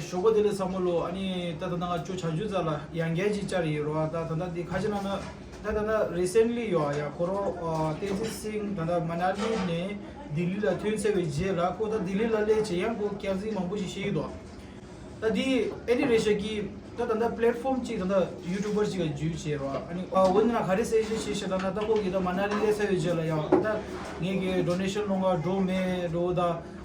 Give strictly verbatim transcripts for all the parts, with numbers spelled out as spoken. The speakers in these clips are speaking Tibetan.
ཞོགས་པ་བདེ་ལེགས་ཚང་མ་ལོ། ཨ་ནི་ད་ད་ང་ཅོ་བྱང་ཆུབ་རྩ་ལ་ཡང་བསྐྱར་ཅིག་བཅར་ཡིན་རོ། ད་ད་ད་འདི་ཁ་ཆེ་ན་ན་ད་ད་ད་རི་སེན་ལི་ཡོ་ཡ་ཁོ་རོ་བསྟན་འཛིན་སིང་ད་ད་མ་ན་ལི་ནས་ལྡི་ལི་ལ་ཐོན་ཚར་བའི་རྗེས་ལ་ཁོ་ད་ལྡི་ལི་ལ་སླེབས་བྱས་ཡང་ཁོ་སྐྱག་རྫུན་མང་པོ་ཞིག་བཤད་ཀྱི་འདུག་ད་འདི་ཨེ་ནི་རེ་ཤ་གི་ད་ད་ད་པླེ་ཊི་ཕོམ་ཅིག་ད་ད་ཡུ་ཊུ་བར་ཅིག་ལ་འཇུས་བྱས་རོ། ཨ་ནི་ཨ་འོ་ནི་ན་ག་རེ་ཟེར་ཞེས་བཤད་ཤེས་ད་ན་ད་ཁོ་གི་ད་མ་ན་ལི་སླེབས་ཚར་བའི་རྗེས་ལ་ཡང་ད་ངས་གི་ཌོ་ནེ་ཤན་སློང་ག་འགྲོ་མེད་འགྲོ་ད།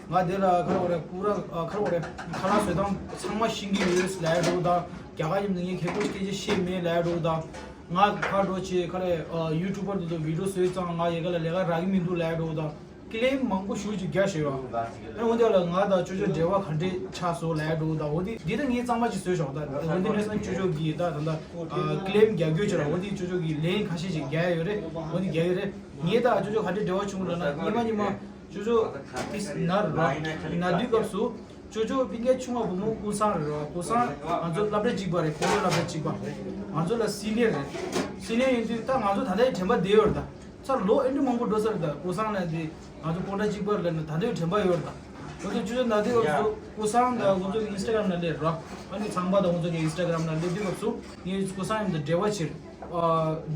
ང་དེ་ལ་ཁ་རོག་རེ་ཀུ་ར་ཁ་རོག་རེ་ཁ་ལག་བཟོ་སྟངས་ཚང་མ་ཤེས་ཀྱི་ཡོད་ལབ་འགྲོ་དང་། རྒྱ་གར་ཡིན་ན་ངས་ཁེ་ཁོ་སྐད་ཆ་བཤད་མེད་ལབ་འགྲོ་དང་། ང་ཁ་འགྲོ་ཆེ་ཁ་རེ་ཡུ་ཊུ་བར་དུ་དུ་བི་ཌིའོ་བཟོས་ཙང་ང་ཡ་ག་ལ་ལས་ཀ་རག་གི་མི་འདུག་ལབ་འགྲོ་དང་། ཀི་ལེམ་མང་པོ་ཞུ་ཅིག་རྒྱག་ཤེས་རོགས། ཨ་འོ་དེ་ལ་ང་དང་ཅོ་ཅོ་འབྲེལ་བ་ག་འདྲས་ཆགས་སོང་ལབ་འགྲོ་དང་། འོ་དེ་འདི་ད་ངས་གཙང་མ་ཅིག་བཟོས་ཤོག་ད། འོ་དེ་ནས་སང་ཅོ་ཅོ་གིས་ད་ད་ད་ཀི་ལེམ་རྒྱག་རྒྱུ་ཅིག་ར། འོ་དེ་ཅོ་ཅོ་གིས་ལན་ཁ་ཤས་ཅིག་རྒྱག་ཡོད་རེད། འོ་དེ་རྒྱག་ཡོད་རེད། ངས་ད་ཅོ་ཅོ་ག་འདྲས་འབྲེལ་བ་བྱུང་ལབ་ན་ཉི་མ་ཉི་མ། ཅོ་ཅོ་ཏིས་ན་ར་ན་དུས་སྐབས་སུ་ཅོ་ཅོ་པིན་ཀའི་ཆུང་བ་བུ་མོ་ཀུ་སང་རེད་རོ། ཀུ་སང་ང་ཚོ་སློབ་གྲྭ་གཅིག་པ་རེད། ཁོང་ཚོ་སློབ་གྲྭ་གཅིག་པ། ང་ཚོ་ལ་སི་ནི་ཡར་རེད། སི་ནི་ཡར་ཡིན་དུས་ད་ང་ཚོ་ད་ལྟའི་དྲན་པ་བསྡད་ཡོད་རེད། ད་ཚར་ལོ་ཨེ་འདྲ་མང་པོ་འགྲོ་ས་རེད། ད་ཀུ་སང་ལ་དེ་ང་ཚོ་སློབ་གྲྭ་གཅིག་པ་རེད་ལ་ད་ལྟའི་དྲན་པ་ཡོད་རེད། ད་ང་ཚོ་ཅོ་ཅོ་ན་དུས་སྐབས་སུ་ཀུ་སང་དང་ཁོང་ཚོ་གི་ཨིན་སི་ཊ་གྷ་རམ་ན་སླེབས་རོ། ཨ་ནི་ཚང་པ་དང་ཁོང་ཚོ་གི་ཨིན་སི་ཊ་གྷ་རམ་ན་སླེབས་དུས་སྐབས་སུ་ངས་ཀུ་སང་ཡང་དུ་འབྲེལ་བ་བྱེད། ཨ་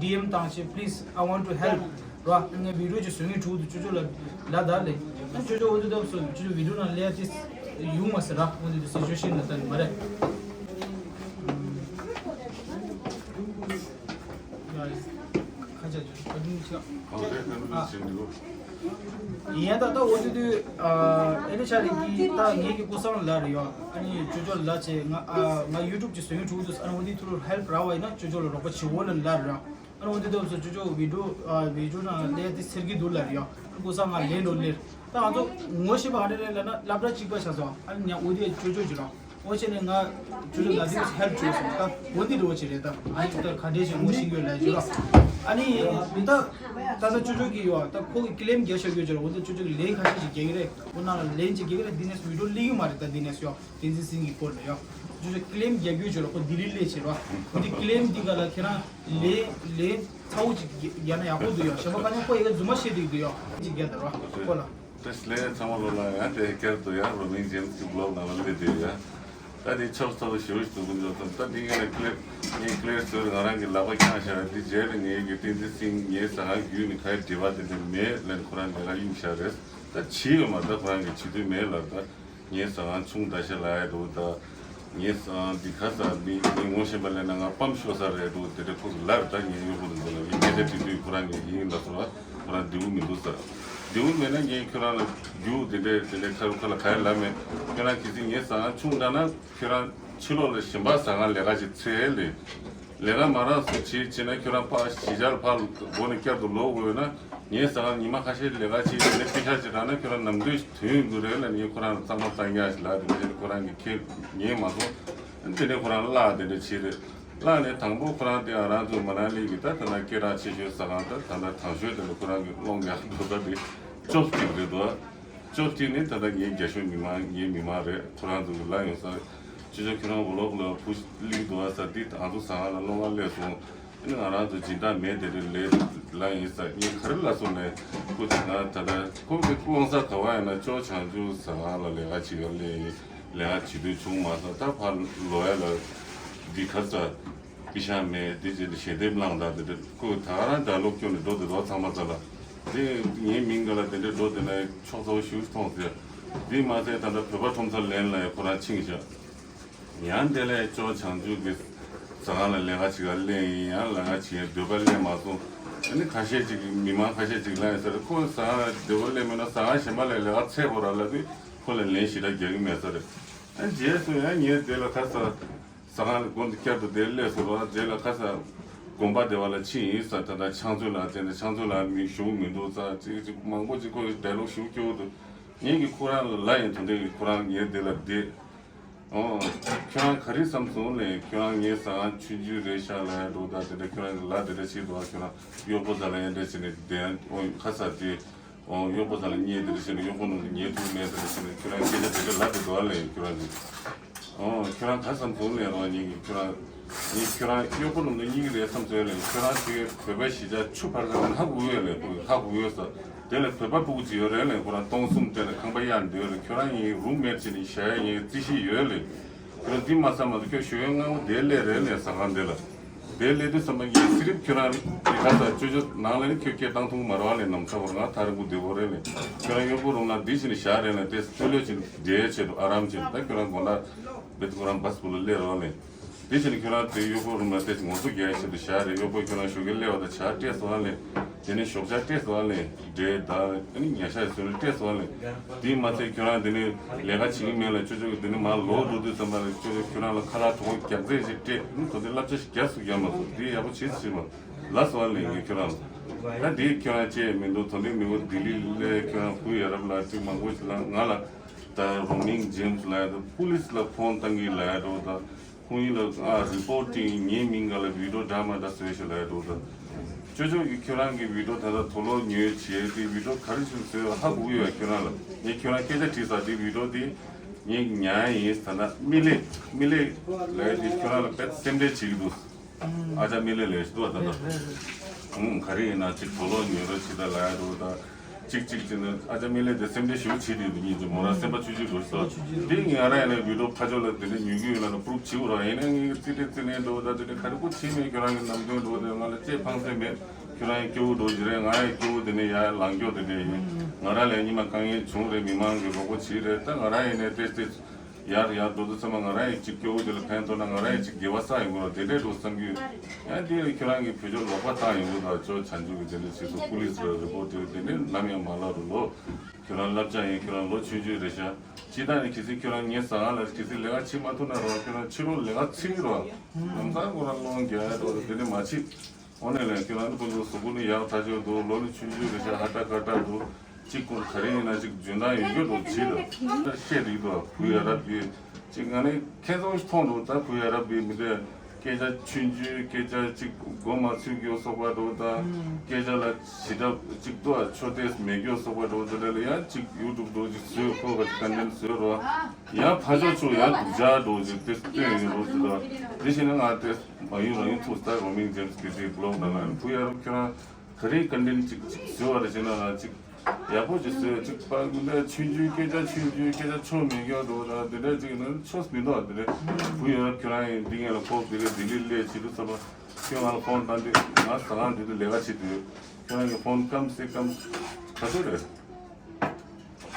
ཌི་ཨེམ་བཏང་བྱས། Please, I want to help ར། ངས་བི་ཌིའོ་ཅིག་བཟོ་མཁན་དྲུག་ཏུ་ཅོ་ཅོ་ལ་ལ་ད་ལེ། ཨ་ཅོ་ཅོ་འོ་དེ་དུས་སུ་ཅོ་ཅོ་བི་ཌིའོ་ནང་ལས་དེ་ཡོང་མ་སི་ར། འོ་དེ་དུས་སི་ཅུ་ཨེ་ཤན་ལ་ད་མ་རེད། ཁ་ཆ་ཅོ་ཨ་ཅུང་ཆ། ཡིན་ཡང་ད་ལྟ་འོ་དེ་དུས་ཨ་ཨེ་ནི་ཆ་རེད་ཀི་ད་ངེད་ཀྱི་ཀུ་སང་ལ་རེད་ཡོད། ཨ་ནི་ཅོ་ཅོ་ལ་བྱས་ང་ཨ་ང་ཡུ་ཊུབ་ཅིག་བཟོ་མཁན་དྲུག་ཏུ་ཨ་ནི་འོ་དེ་ཐུ་ལུ་ཧེལ་པ་རག་པ་ཡིན་ན་ཅོ་ཅོ་ལ་རོགས་པ་བྱེད་འོ་ལ་ལ་ར། ཨ་ནི་འོ་དེ་དུས་སུ་ཅོ་ཅོ་བི་ཌིའོ་ཨ་བི་ཌིའོ་ནང་ལས་དེ་ཟེར་གི་འདུག་ལབ་ཡོད། ཨ་ཀུ་སང་ང་ལེན་འགྲོ་ལེར། ད་ང་ཚོ་ངོ་ཤེས་པ་ག་འདྲ་རེད་ལབ་ན་སློབ་གྲྭ་གཅིག་པ་ཆགས་སོང་། ཨ་ནི་ཉ་འོ་དེ་ཅོ་ཅོ་ཅི་རང་འོ་བྱས་ནས་ང་ཅོ་ཅོ་ལ་དེ་ཧེལ་ཅོ་སོང་། ད་འོ་དེ་འགྲོ་བ་ཅི་རེད། ད་ཨ་ནི་ད་ག་འདྲས་ཞིག་ངོ་ཤེས་ཡོད་ལབ་ཅི་ར། ཨ་ནི་ད་ད་ད་ཅོ་ཅོ་གི་ཡོད། ད་ཁོ་གི་ཀི་ལེམ་རྒྱག་ཤོག་ཡོད་ཅི་ར། འོ་དེ་ཅོ་ཅོ་གི་ལན་ཁ་ཤས་ཤིག་རྒྱག་གི་རེད། འོ་ན་ལན་ཅིག་རྒྱག་གི་རེད། དེ་ནས་བི་ཌིའོ་ལེན་གི་མ་རེད། ད་དེ་ནས་ཡོད། བསྟན་འཛིན་སིང་གི་སྐོར་ལ་ཡོད། ཅོ་ཅོ་ཀི་ལེམ་རྒྱག་རྒྱུ་ཅོ་ལ་ཁོ་ལྡི་ལི་སླེབས་བྱེད་རོགས། འོ་དེ་ཀི་ལེམ་འདི་ག་ལ་ཁྱེད་རང་ལན་ལན་ཚ་བོ་ཅིག་རྒྱག་ན་ཡག་པོ་འདུག་ཡོད། གཞན་པ་ག་ནས་ཁོ་ཡི་ག་རྫུན་མ་བཤད་འདུག་འདུག་ཡོད། ཅིག་རྒྱག་དང་རོགས་ཁོ་ལ། ཏེ་སླེ་ཚང་མ་ལོ་ལ་ཡང་དེ་ཀེར་དུ་ཡང་རོ་མིང་ཇེམ་སི་གི་བི་ལོག་ནང་ལ་སླེབས་དུས་ཡང་། ད་དེ་ཆོག་ཚོགས་ཞུ་ཞུ་དུ་ཀུན་ཚོགས་དང་ད་དེ་ངས་ལ་ཀི་ལེར་ངས་ཀི་ལེར་ཟེར་ང་རང་གི་ལག་པ་བརྐྱངས་བཞག་དེ་རྗེས་ལ་ངས་ཀྱི་བསྟན་འཛིན་སིང་ངའི་ཟ་ཁང་བརྒྱུད་ནས་ཁ་ཡ་འབྲེལ་བ་དེ་འདྲ་མེད་ལན་ཁོ་རང་ལས་ཀ་གཡུག་བཞག་རེད། ད་བྱིས་ཡོད་མ་ད་ཁོ་རང་གི་བྱིས་དུས་མེད་ལ་ད། ངའི་ཟ་ཁང་ཆུང་ད་ཤ་ལ་ཡ་འགྲོ་ད། ངའི་ཟ་ཁང་འདི་ཁ་ས་མི་མི་ངོ་ཤེས་པ་ལས་ན་ང་པམ་ཤོ་ས་རེད་འགྲོ་དེ་འདྲ་ཁོ་ལར་ད་ངའི་ཡོད་ཁོ་འདུག་ལ་ངའི་སྐད་ཆ་དྲི་དུས་ཁོ་རང་གི་ཡིན་ལ་སོ་ལ་ཁོ་རང་འདི་བུ་མི་འདུག་ཟེར། འདི་བུ་མེད་ན་ངས་ཁྱོད་རང་ལ་རྒྱུ་དེ་འདྲས་དེ་འདྲས་ཁ་རུ་ཁ་ལ་ག་ཡ་ལ་མེད། ཁྱོད་རང་གི་སི་ངའི་ཟ་ཁང་ཆུང་ད་ན་ཁྱོད་རང་ཕྱི་ལོགས་ལ་གཞན་པ་ཟ་ཁང་ལས་ཀ་ཅིག་འཚོལ་ལས། ལས་ཀ་མ་རག་སོ་བྱེད་བྱེད་ན་ཁྱོད་རང་ཕར་གཞིས་ཆགས་ལ་ཕར་སྒོ་ནས་བསྐྱར་དུ་ལོག་དགོས་ན་ངའི་ཟ་ཁང་ཉི་མ་ཁ་ཤས་ལས་ཀ་བྱེད་དེ་ནས་པེ་ཤ་ཅིག་རག་ན་ཁྱོད་རང་ནམ་དུས་ཐོན་ཡོང་གི་རེད་ལ་ངས་ཁོ་རང་ལ་གཙང་མ་གཙང་རྐྱང་ཞིག་ལབ་དེ་འདྲ་བྱས་ནས་ཁོ་རང་གིས་ཁས་ཉན་མ་སོང་། དེ་ནས་ཁོ་རང་གླགས་དེ་འདྲ་བྱས་རེད། གླགས་ནས་དང་པོ་ཁོ་རང་དེ་ང་རང་ཚོ་མ་ན་ལི་གི་ད་ད་ལྟ་སྐད་གྲགས་ཆེ་ཤོས་ཟ་ཁང་ད་ད་ལྟ་དང་ཤོས་དེ་ལ་ཁོ་རང་གི་སློང་ཡག་འགྲོ་ད་དེ་ཅོབ་སྟིག་རེད་དོ། ཅོབ་སྟིག་ནི་ད་ལྟ་ངའི་རྒྱ་ཤོད་མི་མང་ངའི་མི་མང་རེད། ཁོ་རང་ཚོ་གི་ལ་ཡོང་ས། ཅི་ཅོ་ཁྱོད་རང་འོ་ལོག་ལ་བུ་ལིག་འདུག་ཨ་ས་འདི་ང་ཚོ་ཟ་ཁང་ལ་སློང་བ་སླེབས་སོང་། ཨ་ནི་ང་རང་ཚོ་སྦྱིན་བདག་མེད་དེ་རེད་ལས་ལ་ཡིན་ས་ངས་ག་རེ་ལ་སོང་ནས་ཁོ་ཅིག་ང་ད་ལྟ་ཁོ་གི་སློང་ས་ག་བ་ཡིན་ན་ཅོ་བྱང་ཆུབ་ཟ་ཁང་ལ་ལས་ཀ་བྱེད་ག་སླེབས་ཡིན། ལས་ཀ་བྱེད་དུས་བྱུང་མ་སོང་ད་ཕར་ལོ་ཡ་ལ་འདི་ག་ས་པི་ཤ་མེད་འདི་བྱེད་དུ་ཞལ་འདེབས་བླངས་དང་དེ་འདྲ་ཁོས་ད་ག་རང་ད་ལོག་སྐྱོན་ནས་འགྲོ་དེ་རོགས་ཚང་མ་ཚ་ལ། དེ་ངའི་མིང་ག་ལ་དེ་འདྲ་འགྲོ་དེ་ན་ཆོག་ཚ་བོ་ཞུ་མཐོང་ཟེར། འདི་མ་ཟད་ད་ལྟ་བོད་པ་ཁྲོམ་ས་ལེན་ལ་ཡ་ཁོ་རང་ཕྱིན་བཞག་ཡང་དེ་ལས་ཅོ་བྱང་ཆུབ་ཀྱི་ཟ་ཁང་ལ་ལས་ཀ་བྱེད་ག་སླེབས་ཡིན་ཡང་ལས་ཀ་བྱེད་ཡ་འདོད་པ་སླེབས་མ་སོང་། ཨ་ནི་ཁ་ཤས་ཅིག་མི་མང་ཁ་ཤས་ཅིག་ལ་ཡིན་ཟེར་ཁོ་ཟ་ཁང་ལ་འདོད་པ་སླེབས་མེད་ན་ཟ་ཁང་གཞན་པ་ལ་ལས་ཀ་འཚོལ་དགོས་ར་ལབ་དུས་ཁོ་ལ་ལན་ཞེ་དྲག་རྒྱག་གི་མེད་ས་རེད། ཨ་རྗེས་སུ་ཡང་ངས་དེ་ལ་ཁ་ས་ཟ་ཁང་ལ་སྒོ་འདི་བསྐྱར་དུ་དེ་སླེབས་སོང་ར་རྗེས་ལ་ཁ་ས་དགོན་པ་དེ་བ་ལ་ཕྱིན་ཡིན་ས། ད་ལྟ་ཕྱག་མཛོད་ལ་བཙལ་ནས་ཕྱག་མཛོད་ལ་མི་ཞུགས་མི་འདུག་ས་ཅིག་ཅིག་མང་པོ་ཅིག་ཁོ་ཡི་ཌའི་ལོག་ཞུགས་སྐྱོ་འདུག་ངས་ཀྱི་ཁོ་རང་ལ་ལ་ཡིན་དོན་དེ་ཁོ་རང་ངས་དེ་ལ་བསྡད། ཨོ། ཁྱོད་རང་ག་རེ་བསམ་སོང་ལས་ཁྱོད་རང་ངའི་ཟ་ཁང་ཆུང་ཆུང་རེད་ཤག་ལ་ཡ་འགྲོ་ད་དེ་འདྲ་ཁྱོད་རང་གི་ལ་དེ་འདྲ་བྱེད་འདུག་ཨ། ཁྱོད་རང་གཡོག་པོ་ཚ་ལ་ཡ་འདྲ་བྱེད་ནས་བསྡད་ཨོ་ཁ་ས་དེ་ཨོ་གཡོག་པོ་ཚ་ལ་བརྙས་དེ་འདྲ་བྱེད་ནས་གཡོག་པོ་རྣམས་ལ་ཉལ་ཐུབ་མེད་དེ་འདྲ་བྱེད་ནས་ཁྱོད་རང་སྐད་ཆ་དེ་འདྲ་ལབ་དེ་འདུག་ཨ་ལས་ཁྱོད་རང་གི་ཨོ་ཁྱོད་རང་ག་བསམ་སོང་ལས་རོགས་ཉིད་ཀྱི་ཁྱོད་རང་ངས་ཁྱོད་རང་གཡོག་པོ་རྣམས་ལ་གཉིས་ཀྱི་རེད་བསམ་སོང་ལས་ཁྱོད་རང་དེ་བོད་པ་གཞིས་ཆགས་ཆུ་ཕར་ཁ་ལ་ཧ་གོ་ཡོད་ལས་ཁོ་ཧ་གོ་ཡོད་ས། དེ་ལས་བོད་པ་སྤུ་གུ་ཅིག་ཡོད་རེད་ལས་ཁོ་རང་སྟོང་གསུམ་སྟེང་ལ་ཁང་པ་གཡར་འདོད་རེད། ཁྱོད་རང་ངའི་རུམ་མེཊ་བྱས་ནས་བཞག་ཡ་ངའི་རྩིས་གཞི་ཡོད་ལས། ཁྱོད་རང་འདི་མ་བསམ་མ་གཏོགས་ཁྱོད་ཞོགས་ཀས་སྔ་པོ་དེར་སླེབས་རེད་ལས་ཟ་ཁང་དེ་ལ། དེར་སླེབས་དུས་ཙམ་པ་ངས་སི་རིབ་ཁྱོད་རང་གི་ཁ་ས་ཅོ་ཅོ་ནང་ལ་ནི་ཁྱོད་སྐད་བཏང་ཐུབ་མ་རེད་བ་ལས། ནམ་ཚ་བོར་ང་ཐག་རིང་པོ་བསྡད་པོ་རེད་ལས། ཁྱོད་རང་གཡོག་པོ་རུམ་ལ་འདི་བྱས་ནས་བཞག་རེད་ལས། དེ་ཚོ་ལོས་བྱས་ནས་བསྡད་བྱས་འདུག་ཨ་རམ་བྱས་འདུག་ད་ཁྱོད་རང་དགོང་དག་བེད་ཁོ་རང་བཱས་པུ་ལ་སླེབས་རོགས་ལས། དེ་བྱས་ནས་ཁྱོད་རང་དེ་གཡོག་པོ་རུམ་ལ་དེ་ངོ་སོ་རྒྱག་བྱས་འདུག་བཞག་རེད། གཡོག་པོ་ཁྱོད་རང་ཞོགས་ཀས་སླེབས་པ་དང་ཇ་སྤྲད་སོང་ལས། དེ་ནས་ཞོགས་ཇ་སྤྲད་སོང་ལས། འབྲས་དང་ཨ་ནི་ཉ་ཤ་བཟོས་ནས་སྤྲད་སོང་ལས། དེ་མ་ཚད་ཁྱོད་རང་དེ་ནས་ལས་ཀ་བྱེད་ཀྱི་མེད་ལ་ཅོ་ཅོ་གི་དེ་ནས་མར་ལོག་འགྲོ་དུས་ཙམ་པ་ལ་ཅོ་ཅོ་ཁྱོད་རང་ལ་ཁ་ལག་གྲོད་ཁོག་རྒྱགས་ཚད་ཅིག་སྤྲད། ཨ་ནི་དོ་དེ་བསླབ་བྱ་ཞིག་རྒྱག་སུ་རྒྱག་མ་སོང་། དེ་ཡག་པོ་བྱེད་སུ་བྱེད་མ་ལ་སོང་ལས་ངས་ཁྱོད་རང་ལ། ད་དེ་ཁྱོད་རང་བྱས་མི་འདུག་དོ་དེ་མི་འོ་ལྡི་ལི་ལས་ཁྱོད་རང་བུ་ཡ་རབས་ལ་ཅིག་མང་པོ་ཞིག་ལ་ང་ལ་ད་རོ་མིང་ཇེམ་སི་ལ་ཡ་ད་པུ་ལིས་ལ་ཕོན་བཏང་གི་ལ་ཡ་འགྲོ་ད། ཁོང་ཡིན་ལ་ཨ་རི་པོ་ཊིང་ངའི་མིང་ག་ལ་བི་ཌིའོ་འདྲ་མ་འདྲ་བཟོས་ཤག་ལ་ཡ་འགྲོ་ད། ཅོ་ཅོ་གི་ཁྱོད་རང་གི་བི་ཌིའོ་ད་ལྟ་དུག་ལོག་ཉོས་བྱས་དེ་བི་ཌིའོ་ག་རེ་བྱུང་ཟེར་བ་ཧ་གོ་གི་ཡོད་ཁྱོད་རང་ལ། ངས་ཁྱོད་རང་སྐད་ཆ་དྲིས་ས་དེ་བི་ཌིའོ་དེ་ངས་ཉར་ཡིན་ཟེར་ན་མི་ལེ་མི་ལེ་ལ་ཡ་དེ་ཁྱོད་རང་ལ་དཔེ་སེམས་ཁྲལ་བྱེད་ཀྱི་འདུག་ཨ་ཅག་མི་ལེ་ལེ་ཞིག་འདུག་ད་ལྟ། ཧུང་ག་རེ་ཡིན་ན་ཅིག་དུག་ལོག་ཉོས་རོགས་བྱེད་ད་ལ་ཡ་འགྲོ་ད། ཅིག་ཅིག་ཅིག་ནི་ཨ་ཅག་མི་ལེ་དེ་སེམས་ཁྲལ་ཞེ་པོ་བྱེད་དེ་འདུག་ཉིན་གཅིག་མོ་རང་སེམས་པ་ཆུང་ཆུང་འགྲོ་ཤག་དེ་ངས་ང་རང་ཡིན་ན་བི་ཌིའོ་ཕ་ཕྱོགས་ལ་དེ་འདྲ་ཉོ་གི་ཡོད་ལ་ན་པུ་རུབ་བྱེད་དགོས་ར། ཡིན་ན་ངས་རྩིས་སྤྲད་རྩིས་ལེན་འགྲོ་ད་དེ་འདྲ་ག་རེ་པོ་བྱེད་མེད་ཁྱོད་རང་གི་ནམ་རྒྱུན་འགྲོ་དེ་ང་ལ་ཅེས་ཕངས་སེམས་མེད། ཁྱོད་རང་ཡང་སྐྱོ་བོ་འགྲོ་གི་རེད། ང་ཡང་སྐྱོ་བོ་དེ་ནས་ཡར་ལངས་སྐྱོ་དེ་འདྲ་ཡིན། ང་རང་ལ་ཉི་མ་དཀའ་ངལ་བྱུང་རེད། མི་མང་གི་རོགས་པ་བྱེད་རེད། ད་ང་རང་ཡིན་ནས་ཏེ་ཏེ་ཡར་ཡར་འགྲོ་དུས་ཙམ་པ་ང་རང་ཡིན་ཅིག་སྐྱོ་བོ་དེ་ལ་ཕན་ཐོགས་ན་ང་རང་ཡིན་ཅིག་དགེ་བ་བསགས་ཡོང་གི་རེད། དེ་འདྲས་འགྲོ་བསམ་གྱི་ཡོད། ཡང་དེ་ཡང་ཁྱོད་རང་གི་བུ་ཆོ་ལོག་པ་བཏང་ཡོང་གི་ད་ཅོ་བྱང་ཆུབ་ཀྱི་དེ་འདྲས་བྱེད་སོང་། པུ་ལིས་ལ་རི་པོར་ཊི་དེ་འདྲས་ནམ་ཡང་མ་ལབ་རུང་ལོ། ཁྱོད་རང་བསླབ་བྱ་ཡིན། ཁྱོད་རང་ལོ་ཆུང་ཆུང་རེད་ཤག་ཅི་ལྟར་ནས་གལ་སྲིད་ཁྱོད་རང་ངའི་ཟ་ཁང་ལ་གལ་སྲིད་ལས་ཀ་བྱེད་མ་ཐུབ་ན་རོགས། ཁྱོད་རང་ཕྱི་ལོགས་ལས་ཀ་བྱེད་ཀྱི་རོགས། ལམ་སང་ཁོ་རང་སློང་རྒྱག་ཡ་འགྲོ་དེ་འདྲས་མ་བྱེད། འོ་ན་ལས་ཁྱོད་རང་ནི་ཁོ་ཚོ་གཟུགས་པོ་ནི་ཡག་ཐག་ཆོད་འདུག་ལོ་ནི་ཆུང་ཆུང་རེད་ཤག་ཧ་ཏྲ་ཁ་ཏྲ་འདུག་ཅིག་ཁོ་ག་རེ་ཡིན་ན་ཅིག་འཇོན་ཐང་ཡོད་རྒྱུ་འདུག་བྱེད་དང་བཤད་རིགས་འདུག་བུ་ཡ་རབས་ཀྱི་ཅིག་ང་ནི་ཁྱེད་ཚོ་མཐོང་འདུག་ད་བུ་ཡ་རབས་ཀྱི་མི་འདྲ་སྐད་ཆ་ཆུང་ཆུང་སྐད་ཆ་ཅིག་མགོ་མ་ཚོས་རྒྱུ་སོགས་པ་འདུག་ད་སྐད་ཆ་ལ་ཞི་དྲག་ཅིག་འདུག་ཆོ་ཏེས་མེད་རྒྱུ་སོགས་པ་འདུག་དེ་འདྲ་ལ་ཡང་ཅིག་ཡུ་ཊུབ་འདུག་ཅིག་བཟོས་ཁོ་ག་ཅིག་ཀོན་ཊེན་ཊི་བཟོས་རོགས། ཡང་ཕ་ཕྱོགས་ཚོ་ཡང་སྡུག་ཅག་འགྲོ་ཅིག་དེ་སྟོན་ཡོད་རོགས་ཟེར་དོ། དེ་བཞིན་ང་དེ་མ་ཡུན་རང་ཡུན་ཐུག་སྟེ་རོ་མིང་ཇེམ་སི་གི་དེ་བི་ལོག་དང་ང་བུ་ཡ་རབས་ཁྱོད་རང་ག་རེ་ཀོན་ཊེན་ཊི་ཅིག་ཅིག་བཟོས་བ་རེ་བྱས་ན་ང་ཅིག་ཡག་པོ་ཅིག་བཟོས་ཅིག་པ་མི་འདྲ་ཆུང་ཆུང་སྐད་ཆ་ཆུང་ཆུང་སྐད་ཆ་ཆོ་མེད་རྒྱུ་འགྲོ་ད་དེ་འདྲ་ཅིག་ན་ཆོས་མི་འདུག་དེ་འདྲ་བུ་ཡ་རབས་ཁྱོད་རང་ཡིན་འདི་ངས་ལ་ཁོག་དེ་རེ་ལྡི་ལི་སླེབས་བྱེད་དུས་ཚོད་པ་ཁྱོད་ང་ལ་ཕོན་བཏང་དུས་ང་ཟ་ཁང་འདི་དུ་ལས་ཀ་བྱེད་དུས་ཁྱོད་རང་གི་ཕོན་སྐམ་སེ་སྐམ་ག་ཚོད་རེད།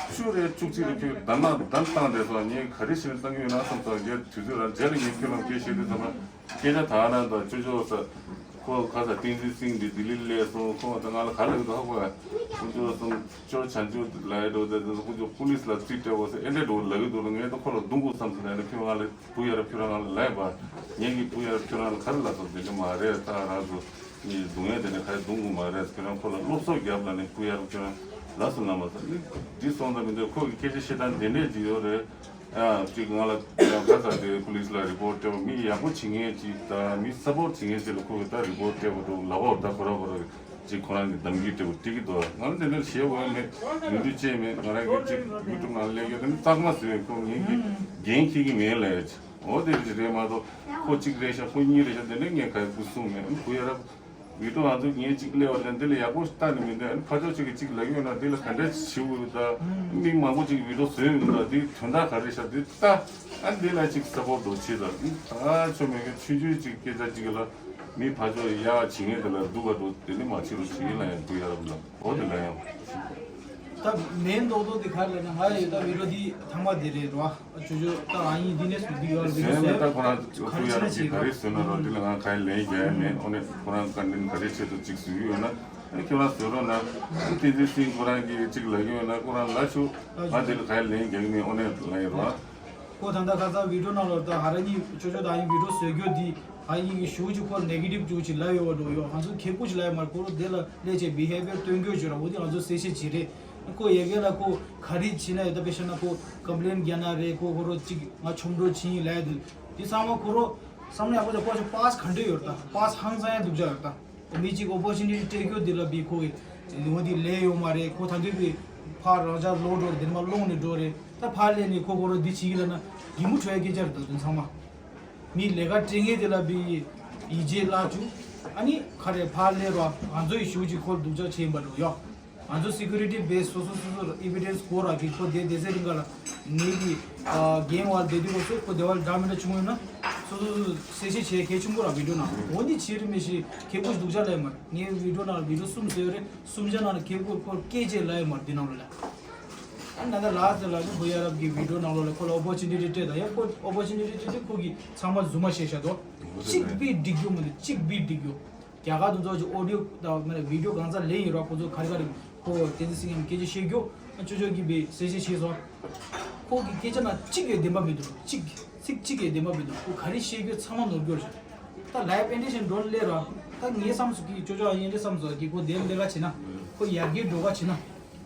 བཅུ་རེ་བཅུ་གཅིག་རེ་ཁྱོད་གདམ་ན་གདམ་བཏང་བསྡད་སོང་། ངས་ག་རེ་བྱས་ནས་བཏང་གི་ཡོད་ན་བསམ་སོང་། རྗེས་དུས་ཚོད་རང་རྗེས་ལ་ངས་ཁྱོད་རང་སྐད་བཤད་དུས་ཙམ་པ་སྐད་ཆ་དག་ན་དང་ཅོ་ཅོ་ས་ཁོ་ག་ས་བསྟན་འཛིན་སིང་འདི་ལྡི་ལི་སླེབས་སོང་། ཁོང་ད་ང་ལ་ག་ལབ་ཀྱི་འདུག་ཧ་གོ་ཡ། ཁོང་ཚོ་སོང་ཅོ་བྱང་ཆུབ་ལ་ཡ་འགྲོ་དེ་ཁོང་ཚོ་པུ་ལིས་ལ་རྩིས་སྤྲད་འོ་ཟེར་ཨེ་འདྲས་འགྲོ་ལབ་ཀྱི་འདུག་ལ་ངས་ད་ཁོ་ལ་རྡུང་དགོས་བསམ་སོང་། ཡང་ན་ཁྱོད་ང་ལ་བུ་ཡ་རབས་ཁྱོད་རང་ང་ལ་ལབ་ཡ་པ། ངས་ཀྱི་བུ་ཡ་རབས་ཁྱོད་རང་ལ་ག་རེ་ལབ་སོང་། དེ་འདྲ་མ་རེད། ད་རང་ཚོ། ངས་རྡུང་ཡས་དེ་ནས་ག་རེ་རྡུང་དགོས་མ་རེད། ཁྱོད་རང་ཁོ་ལ་སློབ་གསོ་རྒྱབ་ལ་ནི་བུ་ཡ་རབས་ཁྱོད་རང་ལ་སུ་ལ་མ་ཟ་ནི་འདི་སོང་ཙང་མི་འདུག་ཁོ་གི་སྐད་ཆ་བཤད་སྟངས་དེ་འདྲས་ཅིག་ཡོད་རེད། ཨ་གཅིག་ང་ལ་ག་ས་དེ་པུ་ལིས་ལ་རི་པོར་ཊི་སྤྲད་པ་མི་ཡག་པོ་བྱེད་མཁན་ཅིག་དང་མི་སབ་པོར་ཊི་བྱེད་མཁན་ཅིག་ལ་ཁོ་གི་ད་རི་པོར་ཊི་སྤྲད་པ་འདུག་ལབ་འོ་ད་ཁོ་ར་ཁོ་ར་གཅིག་ཁོ་རང་གི་གདམ་གྱི་སྤྲད་པ་འགྲིག་གི་འདུག་ང་ལ་དེ་འདྲ་བཤད་དགོས་མེད། མི་འདུག་ཅེས་མེད། ང་རང་གི་གཅིག་ཡུ་ཊུབ་ནང་སླེབས་ཡོད་དེ་ནི་རྟགས་མ་བཟོས་ཁོ་ངེད་ཀྱི་འགན་འཁྱེར་གྱི་མེད་ལབ་ཡ་ཅིག་འོ་དེ་རེད་མ་གཏོགས་ཁོ་གཅིག་རེད་ཤག་ཁོ་གཉིས་རེད་ཤག་དེ་འདྲ་ངས་ག་ཡི་ཁུ་སུང་མེད། ཨ་ནི་བུ་ཡ་རབས་བི་ཏོ་ང་ཚོ་ངས་གཅིག་སླེབས་པ་དང་འདི་ལ་ཡག་པོ་ལྟ་ནི་མི་འདུག་ཨ་ནི་ཕར་ཕྱོགས་གཅིག་གིས་གཅིག་ལབ་ཡོད་ན་འདི་ལ་ག་འདྲ་ཞིག་བྱེད་དགོས་ད། མི་མང་པོ་གཅིག་བི་ཏོ་བཟོས་ཡོད་ད། འདི་དོན་དག་ག་རེ་ཤག་འདི་ལྟ། ཨ་འདི་ལ་གཅིག་སབ་པོར་ཊི་འདུག་བྱེད་ད། ད་ཆོ་མེད་མཁན་ཆུང་ཆུང་གཅིག་སྐད་ཆ་གཅིག་ལ་མི་ཕར་ཕྱོགས་ཡག་བྱེད་མཁན་དེ་ལ་སྡུག་ག་འགྲོ་དེ་ནི་མ་བྱེད་རོགས་བྱེད་ཡིན་ལ་ཡང་བུ་ཡ་རབས་ལ། འོ་དེ་ལ་ཡང་། ད་མེན་རྡོག་རྡོག་དེ་ག་རེ་ལབ་ན་ང་ཡི་ད་བི་ཏོ་འདི་ཐ་མ་དེ་རེད་རོ། ཅོ་ཅོ་ད་ཨ་ཡིན་འདི་ནས་སུ་འདི་ཡོད་རེད། ཟེར་ནས་ད་ཁོ་རང་ཚོ་ཡར་གྱི་ག་རེ་བཟོས་ན་རོ་འདི་ལ་ང་ག་ཡི་ལན་རྒྱག་ཡ་མེད། ཨོ་ནས་ཁོ་རང་ཀོན་ཊེན་ཊི་ག་རེ་བྱེད་དུ་ཅིག་བཟོས་ཡོད་ན་ཨ་ཁྱོད་རང་བཟོས་རོགས་གནང་། ཏི་ཏི་སིང་ཁོ་རང་གིས་ཅིག་ལབ་ཡོད་ན་ཁོ་རང་ལབ་ཆོག་ང་འདི་ལ་ག་ཡི་ལན་རྒྱག་གི་མེད། ཨོ་ནས་ལབ་ཡོད་རོ། ཁོ་ད་ལྟ་ཁ་སང་བི་ཏོ་ནང་ལོགས་ད་ཧ་ར་གཉིས་ཅོ་ཅོ་ད་ཡིན་བི་ཏོ་བཟོས་རྒྱུ་འདི་ཨ་ཡིན་གྱི་ཞུ་ཅིག་ཁོ་ནེ་གེ་ཊིབ་ཅུ་ཅིག་ལབ་ཡོད་པ་འགྲོ་ཡོད། ང་ཚོ་ཁེ་པོ་ཅིག་ལབ་ཡོད་མ་རེད། ཁོ་རོ་དེ་ལ་སླེབས་བྱས་བི་ཧེ་བི་ཡར་སྟོན་རྒྱུ་ཅིག་ར་འོ་དེ་ང་ཚོ་གསལ་བཤད་བྱེད་རེད། ཁོ་ཡ་གི་ལ་ཁོ་ག་རེ་བྱེད་ན་ཡོད་ད་དཔེ་བཤད་ན་ཁོ་ཀམ་པི་ལེན་རྒྱག་ན་རེད། ཁོ་ཁོ་རོ་ཅིག་ང་ཆོམ་འགྲོ་བྱེད་ཡིན་ལབ་ཡ་དུས་དེ་ཚང་མ་ཁོ་རོ་བསམ་ན་ཡག་པོ་ཅིག་ཁོ་ཅིག་པཱ་སི་ག་འདྲ་ཡོད་ད། པཱ་སི་ཧང་སང་ཡ་སྡུག་ཅག་ཡོད་ད། མི་གཅིག་ཨོ་པོར་ཅུ་ནི་ཊི་སྤྲད་རྒྱུ་འདི་ལ་བི་ཁོ་གི་ལུང་འདི་ལས་ཡོད་མ་རེད། ཁོ་ད་འདོད་པའི་ཕར་རང་ཅག་ལོག་འགྲོ་རེད། འདི་མ་ལོག་ནས་འགྲོ་རེད། ད་ཕར་སླེབས་ནས་ཁོ་ཁོ་རོ་འདི་བྱེད་ཀྱི་ལ་ན་གི་མུ་ཁྲོ་ཡ་སྐད་ཆ་རེད་ད། དོན་ཚང་མ་མི་ལས་ཀ་སྤྲད་མཁན་དེ་ལ་བི་ཡིད་ཆེས་བརླག་བཅུག་ཨ་ནི་ག་རེ་ཕར་སླེབས་རོགས། ང་ཚོ་ཡི་ཞུ་ཅིག་ཁོ་སྡུག་ཅག་བྱེད་ཡིན་པ་འགྲོ་ཡོད། ང་ཚོ་སི་ཀུ་རི་ཊི་བེ་སི་སོ་སོ་སོ་སོ་ཨི་བི་ཌེན་སི་སྐོར་ར་གི་ཁོ་དེ་དེ་ཚེ་རིང་ག་ལ་ངེད་ཀྱི་རྒན་བ་དེ་དུས་སོ་ཁོ་དེ་བ་ལ་འདྲ་མི་འདྲ་བྱུང་ཡོད་ན་སོ་སོ་སོ་གསལ་བཤད་བྱེད་གལ་ཆེན་པོ་ར་བི་ཌིའོ་ནང་འོ་འདི་བྱེད་རིམ་མེ་ཤི་ཁེ་ཁོ་སྡུག་ཅག་ལས་མར་ངའི་བི་ཌིའོ་ནང་ལ་བི་ཌིའོ་གསུམ་ཟེར་ཡོད་རེད། གསུམ་ཆ་ནང་ལ་ཁེ་ཁོ་ཁོ་སྐད་ཆ་ལ་ཡོད་མར་འདི་ནང་ལ་ལ། ཨ་ན་ད་ལ་ཟེར་ལ་ནི་བུ་ཡ་རབ་ཀྱི་བི་ཌིའོ་ནང་ལོགས་ལ་ཁོ་ལ་ཨོ་པོར་ཅུ་ནི་ཊི་སྤྲད་ད་ཡ་ཁོ་ཨོ་པོར་ཅུ་ནི་ཊི་སྤྲད་དེ་ཁོ་གི་ཚང་མ་རྫུན་མ་བཤད་བཞག་འདུག་གཅིག་བི་འགྲིག་རྒྱུ་མི་འདུག་གཅིག་བི་འགྲིག་རྒྱུ། རྒྱ་གར་དུ་ཚོགས་ཀྱི་ཨོ་ཌིའོ་དང་མི་ལ་བི་ཌིའོ་གང་ཚ་ལེན་ཡིན་རོགས་ཁོ་ཚོ་ག་རེ་ག་རེ་ཁོ་བསྟན་འཛིན་སེང་གེ་སྐད་ཆ་བཤད་རྒྱུ་ཨ་ཅོ་ཅོ་གི་བི་གསལ་བཤད་བྱས་སོང་། ཁོ་གི་སྐད་ཆ་ན་གཅིག་ཡོད་བདེན་པ་མི་འདུག་གཅིག་ཚིག་གཅིག་ཡོད་བདེན་པ་མི་འདུག་ཁོ་ག་རེ་བཤད་རྒྱུ་ཚང་མ་ནོར་རྒྱུ་རེད། ད་ལའིབ་ཨེན་ཌི་ཤན་འགྲོ་ལེ་ར་ད་ངའི་བསམ་སུ་གི་ཅོ་ཅོ་ཨ་ཡེ་འདྲ་བསམ་སོ་གི་ཁོ་དེ་ལེ་ག་བྱེད་ན་ཁོ་ཡར་རྒྱས་འགྲོ་ག་བྱེད་ན།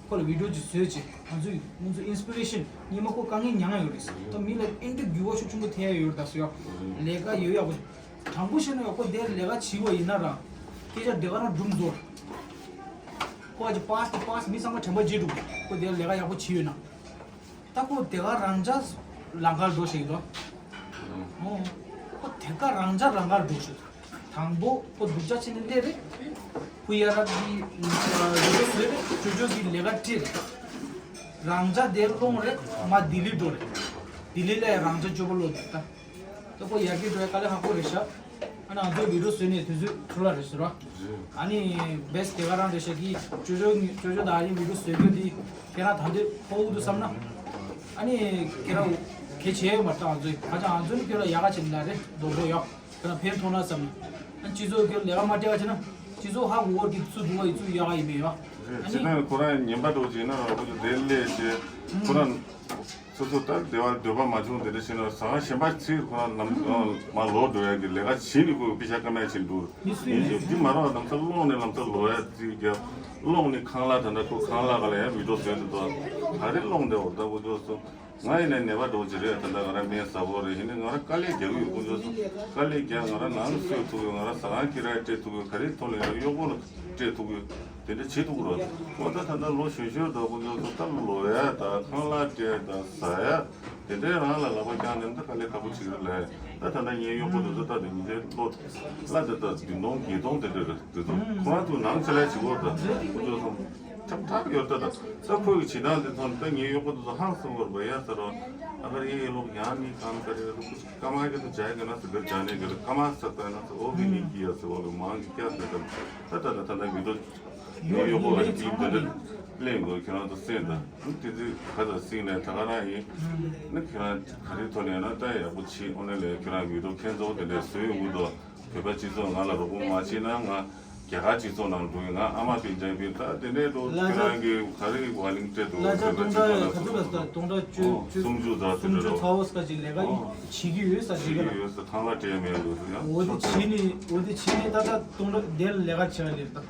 ཁོ་ལ་བི་ཌིའོ་ཅིག་བཟོས་བྱས་ང་ཚོས་ང་ཚོ་ཨིན་སི་པི་རེ་ཤན་ཉི་མ་ཁོ་དཀའ་ངལ་མྱངས་ཡོད་རེད། ད་མི་ལ་ཨེ་འདྲ་འགྱུར་བ་ཤུགས་ཆེན་པོ་ཐེབས་ཡོད་རེད། ད་སུ་ཡོད་ལས་ཀ་ཡོད་ཡག་པོ་དྲང་པོ་བཤད་ན་ཡོད་ཁོ་དེར་ལས་ཀ་བྱེད་པ་ཡིན་ན་རང་སྐད་ཆ་དེ་ག་རང་སྒྲུང་བཟོ་ཁོ་ཨ་ཅི་པཱ་སི་ཊི་པཱ་སི་ཊི་མི་ཚང་མ་དྲན་པ་བརྗེད་འགྲོ་ཁོ་དེར་ལས་ཀ་ཡག་པོ་བྱེད་ཡོད་ན། ད་ཁོ་དེ་ག་རང་ཅག་ལང་ཀར་འགྲོ་ཞིག་འདུག་ཨོ། ཁོ་དེ་ག་རང་ཅག་ལང་ཀར་འགྲོ་ཞིག་དང་པོ་ཁོ་སྡུག་ཅག་ཕྱིན་ནས་སླེབས་རེད། ཁོ་ཡ་རབས་ཀྱི་ལས་ཀ་བཟོས་རེད། ཅོ་ཅོ་གི་ལས་ཀ་ཁྲིད་རེད། རང་ཅག་དེར་སློང་རེད། མ་ལྡི་ལི་འགྲོ་རེད། ལྡི་ལི་ལ་ཡ་རང་ཅག་སྐྱོ་པོ་ལོག་འདུག་ད། ད་ཁོ་ཡར་རྒྱས་འགྲོ་ཡ་དཀའ་ལས་ཁག་པོ་རེད་ཤག་ཨ་ནི་ང་ཚོའི་བི་ཌིའོ་བཟོས་ནས་དུས་ཚོད་འཕྲོ་བརླག་རེད་ཟེར་བ། ཨ་ནི་བེ་སི་དེ་ག་རང་རེད་ཤག་གི་ཅོ་ཅོ་ཅོ་ཅོ་དང་ཨ་རིའི་བི་ཌིའོ་བཟོས་རྒྱུ་དེ་ཁྱེད་རང་ད་འདོད་ཕོག་འདུག་བསམ་ན། ཨ་ནི་ཁྱེད་རང་གལ་ཆེ་ཡོད་མ་རེད། ད་ང་ཚོའི་ཁ་ཆ་ང་ཚོ་ནི་ཁྱོད་ལ་ཡག་ག་བྱེད་ལ་རེད་རྡོག་རྡོག་ཡོད། ཁྱོད་རང་ཕན་ཐོགས་ན་བསམ་ནས། ཨ་ནི་སྤྱི་ཚོགས་ཁྱོད་ལ་ཡག་མ་སྤྲད་ག་བྱེད་ན་སྤྱི་ཚོགས་ཧ་གོ་བར་གྱི་ཚུར་འདུག་བ་ཡི་ཚུར་ཡག་ག་ཡིན་མེད་ཡོད། ཨ་ནི་ཁོ་རང་ཉན་པ་འགྲོ་བྱེད་ན་ར་ཁོ་ཚོ་དེ་ལས་བྱེད་ཁོ་རང་། སོ་སོ་ལྟར་བདེ་བ་འདོད་པ་མ་བྱུང་དེ་འདྲ་ཞིག་ན་ཟ་ཁང་གཞན་པ་ཚིག་ཁོ་རང་ལམ་མ་ལོག་འགྲོ་ཡ་གི་ལས་ཀ་བྱེད་ནི་ཁོ་པི་ཤ་ཀ་མེད་ཕྱིན་འདུག་ཡིན་ཞིང་འདི་མ་རག་ལམ་སང་སློང་ནས་ལམ་སང་ལོག་ཡ་རྩིས་རྒྱབ་སློང་ནི་ཁང་གླ་ད་ལྟ་ཁོ་ཁང་གླ་ག་ལ་ཡ་མི་འགྲོ་ཟེར་དུ་དོ་ག་རེ་སློང་བསྡད་འོ་ད་ཁོ་ཚོ་སོ་ང་ཡིན་ནས་ནད་པ་འགྲོ་ཅི་རེད། ད་ལྟ་ང་རང་མེད་ཟ་བོ་རེད། ཡིན་ནས་ང་རང་དཀའ་ལས་རྒྱག་གི་ཡོད། ཁོ་ཚོ་སོ་དཀའ་ལས་རྒྱག་ང་རང་ནང་གསོས་ཐུབ་ཡོད། ང་རང་ཟ་ཁང་ཁི་ར་སྤྲད་ཐུབ་ཡོད། ག་རེ་ཐོག་ལ་ཡང་གཡོག་པོ་ལ་སྤྲད་ཐུབ་ཡོད། དེ་འདྲ་བྱེད་ཐུབ་ཀྱི་རེད། ཁོ་ད་ད་ལྟ་ལོ་གཞོན་གཞོན་འདྲ་ཁོ་ཚོ་ཚོ་ད་ལོ་ཡ་ད་ཁང་གླ་སྤྲད་ད་ཟ་ཡ་དེ་འདྲའི་རང་ལ་ལག་པ་བརྐྱངས་ནས་ད་དཀའ་ལས་ཁག་པོ་བྱེད་ཀྱི་རེད་ལས། ད་ད་ལྟ་ངའི་གཡོག་པོ་དེ་ཚོ་ད་དེ་ཉིན་དེ་ལོ་གླ་དེ་ད་བདུན་སྟོང་བརྒྱད་སྟོང་དེ་འདྲ་རེད། དེ་ཚོ་ཁོ་རང་ཚོ་ནང་ཆ་ལས་བྱེད་དགོས་རེད། ད་ཁོ་ཚོ་ཚོ་ཁྲབ་ཁྲབ་ཡོད་ད། ད་ད་ཁོ་གི་བྱེད་སྟངས་དེ་ཚོ་ད་ངའི་གཡོག་པོ་དེ་ཚོ་ཧང་སང་གི་རེད་པ། ཡ་ས་རོ་ཨ་ཁ་རེ་ཡེ་ལོག་ཡང་ནི་ཀམ་ཀ་རེ་རེ་ཁོ་ཚོ་ཀ་མ་གི་ཚོ་བྱ་གི་ན་ཚོ་བེར་བྱ་ནས་གི་རེད། ཀ་མ་ས་ད་ན་ཚོ་ཨོ་གི་ནི་གི་ཡ་ཚོ་བ་གི་མང་གི་ཀྱ་ཚོ་ད་ད་ད་ད་ད་ད་གི་དོ། ངའི་གཡོག་པོ་ལ་ཀི་ལིབ་དེ་འདྲ་ལེན་དགོས། ཁྱེད་རང་ཚོ་གསན་དང་། དེ་ཚོའི་ཁ་དང་གསན་ནས་ད་ག་རང་ཡིན་ན་ཁྱེད་རང་ག་རེ་ཐོག་ནས་ན་ད་ཡག་པོ་བྱེད། ཨོ་ནེ་ལས་ཁྱེད་རང་བི་ཌིའོ་ཁྱེད་ཚོ་དེ་འདྲས་བཟོས་ཡོང་གི་འདུག་བོད་པ་སྤྱི་ཚོགས་ང་ལ་རོགས་པ་མ་བྱེད་ན་ང་རྒྱ་གར་སྤྱི་ཚོགས་ནང་འགྲོ་གི། ང་ཨ་མ་པིན་ཅང་པིན་ད་དེ་འདྲས་འགྲོ་ཁྱེད་རང་གི་ག་རེ་བ་ལིང་སྤྲད་འདུག་ལ་ཆ་བོད་པ་སྟོང་སྤྱི་ཚོགས་ཕྲག་ནང་ག་ཚོད་ལ་སོང་སོང་སྟོང་ཕྲག་བཅུ་ཨོ་བཅུ་སུམ་ཅུ་ཙམ་དེ་སུམ་ཅུ་འདྲ་ཚ་བོ་ས་ཅིག་ལས་ཀ་ཨོ་བྱེད་ཀྱི་ཡོད་ས་དེ་བྱེད་ཀྱི་ག་ཡོད་ས་ཁང་གླ་སྤྲད་མེད་འགྲོ་ཡང་འོ་དེ་བྱེད་ནི་འོ་དེ་བྱེད་ནི་ད་ལྟ་སྟོང་ཕྲག་དེ་ལས་ཀ་བྱེད་ལ་ལེར་ད།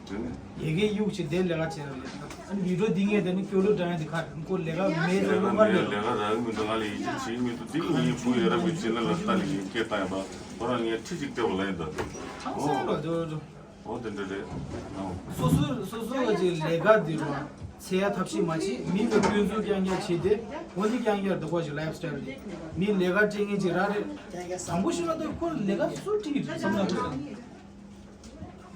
དེ་ནི། ཡ་གི་གཡུག་ཅིག་དེ་ལས་ཀ་བྱེད་ར་ལས་ད། ཨ་ནི་བི་ཌིའོ་འདི་ངས་དེ་ནི་སྐྱོ་ལོ་འདྲ་ཡང་དེ་ཁ་ཁོ་ལས་ཀ་མེད་ལས་ཀ་ལོ་མ་མེད་ལས་ལས་ཀ་རག་གི་མི་འདུག་ང་ལ་ཡིད་ཆེས་བྱེད་མི་འདུག་དེ་ངའི་བུ་ཡ་རབས་ཀྱི་བྱེད་ལ་ལ་ལྟ་ནས་ངས་སྐད་བཏང་ཡ་པ་ཁོ་རང་ངས་ཁྲི་གཅིག་སྤྲད་པ་ལ་ཡིན་ད། ཨོ། ཨོ་དེ་འདྲ་རེད། སོ་སོ་སོ་སོ་ག་ཅིག་ལས་ཀ་འདི་རུ་འཚེ་ཡ་ཐབས་ཤེས་མ་བྱེད། མི་ལ་སྐྱོན་འཛུགས་རྐྱང་རྐྱང་བྱེད་དེ་འོ་འདི་རྐྱང་རྐྱང་འདུག་གོ་ཞིག་ལའིབ་སི་ཊལ་འདི་མི་ལས་ཀ་སྤྲད་མཁན་ཅིག་ར་རེད། དང་པོ་ཤོད་ན་ད་ཁོ་ལས་ཀ་སུ་ཁྲིད་བསམ་ན་ཁོ་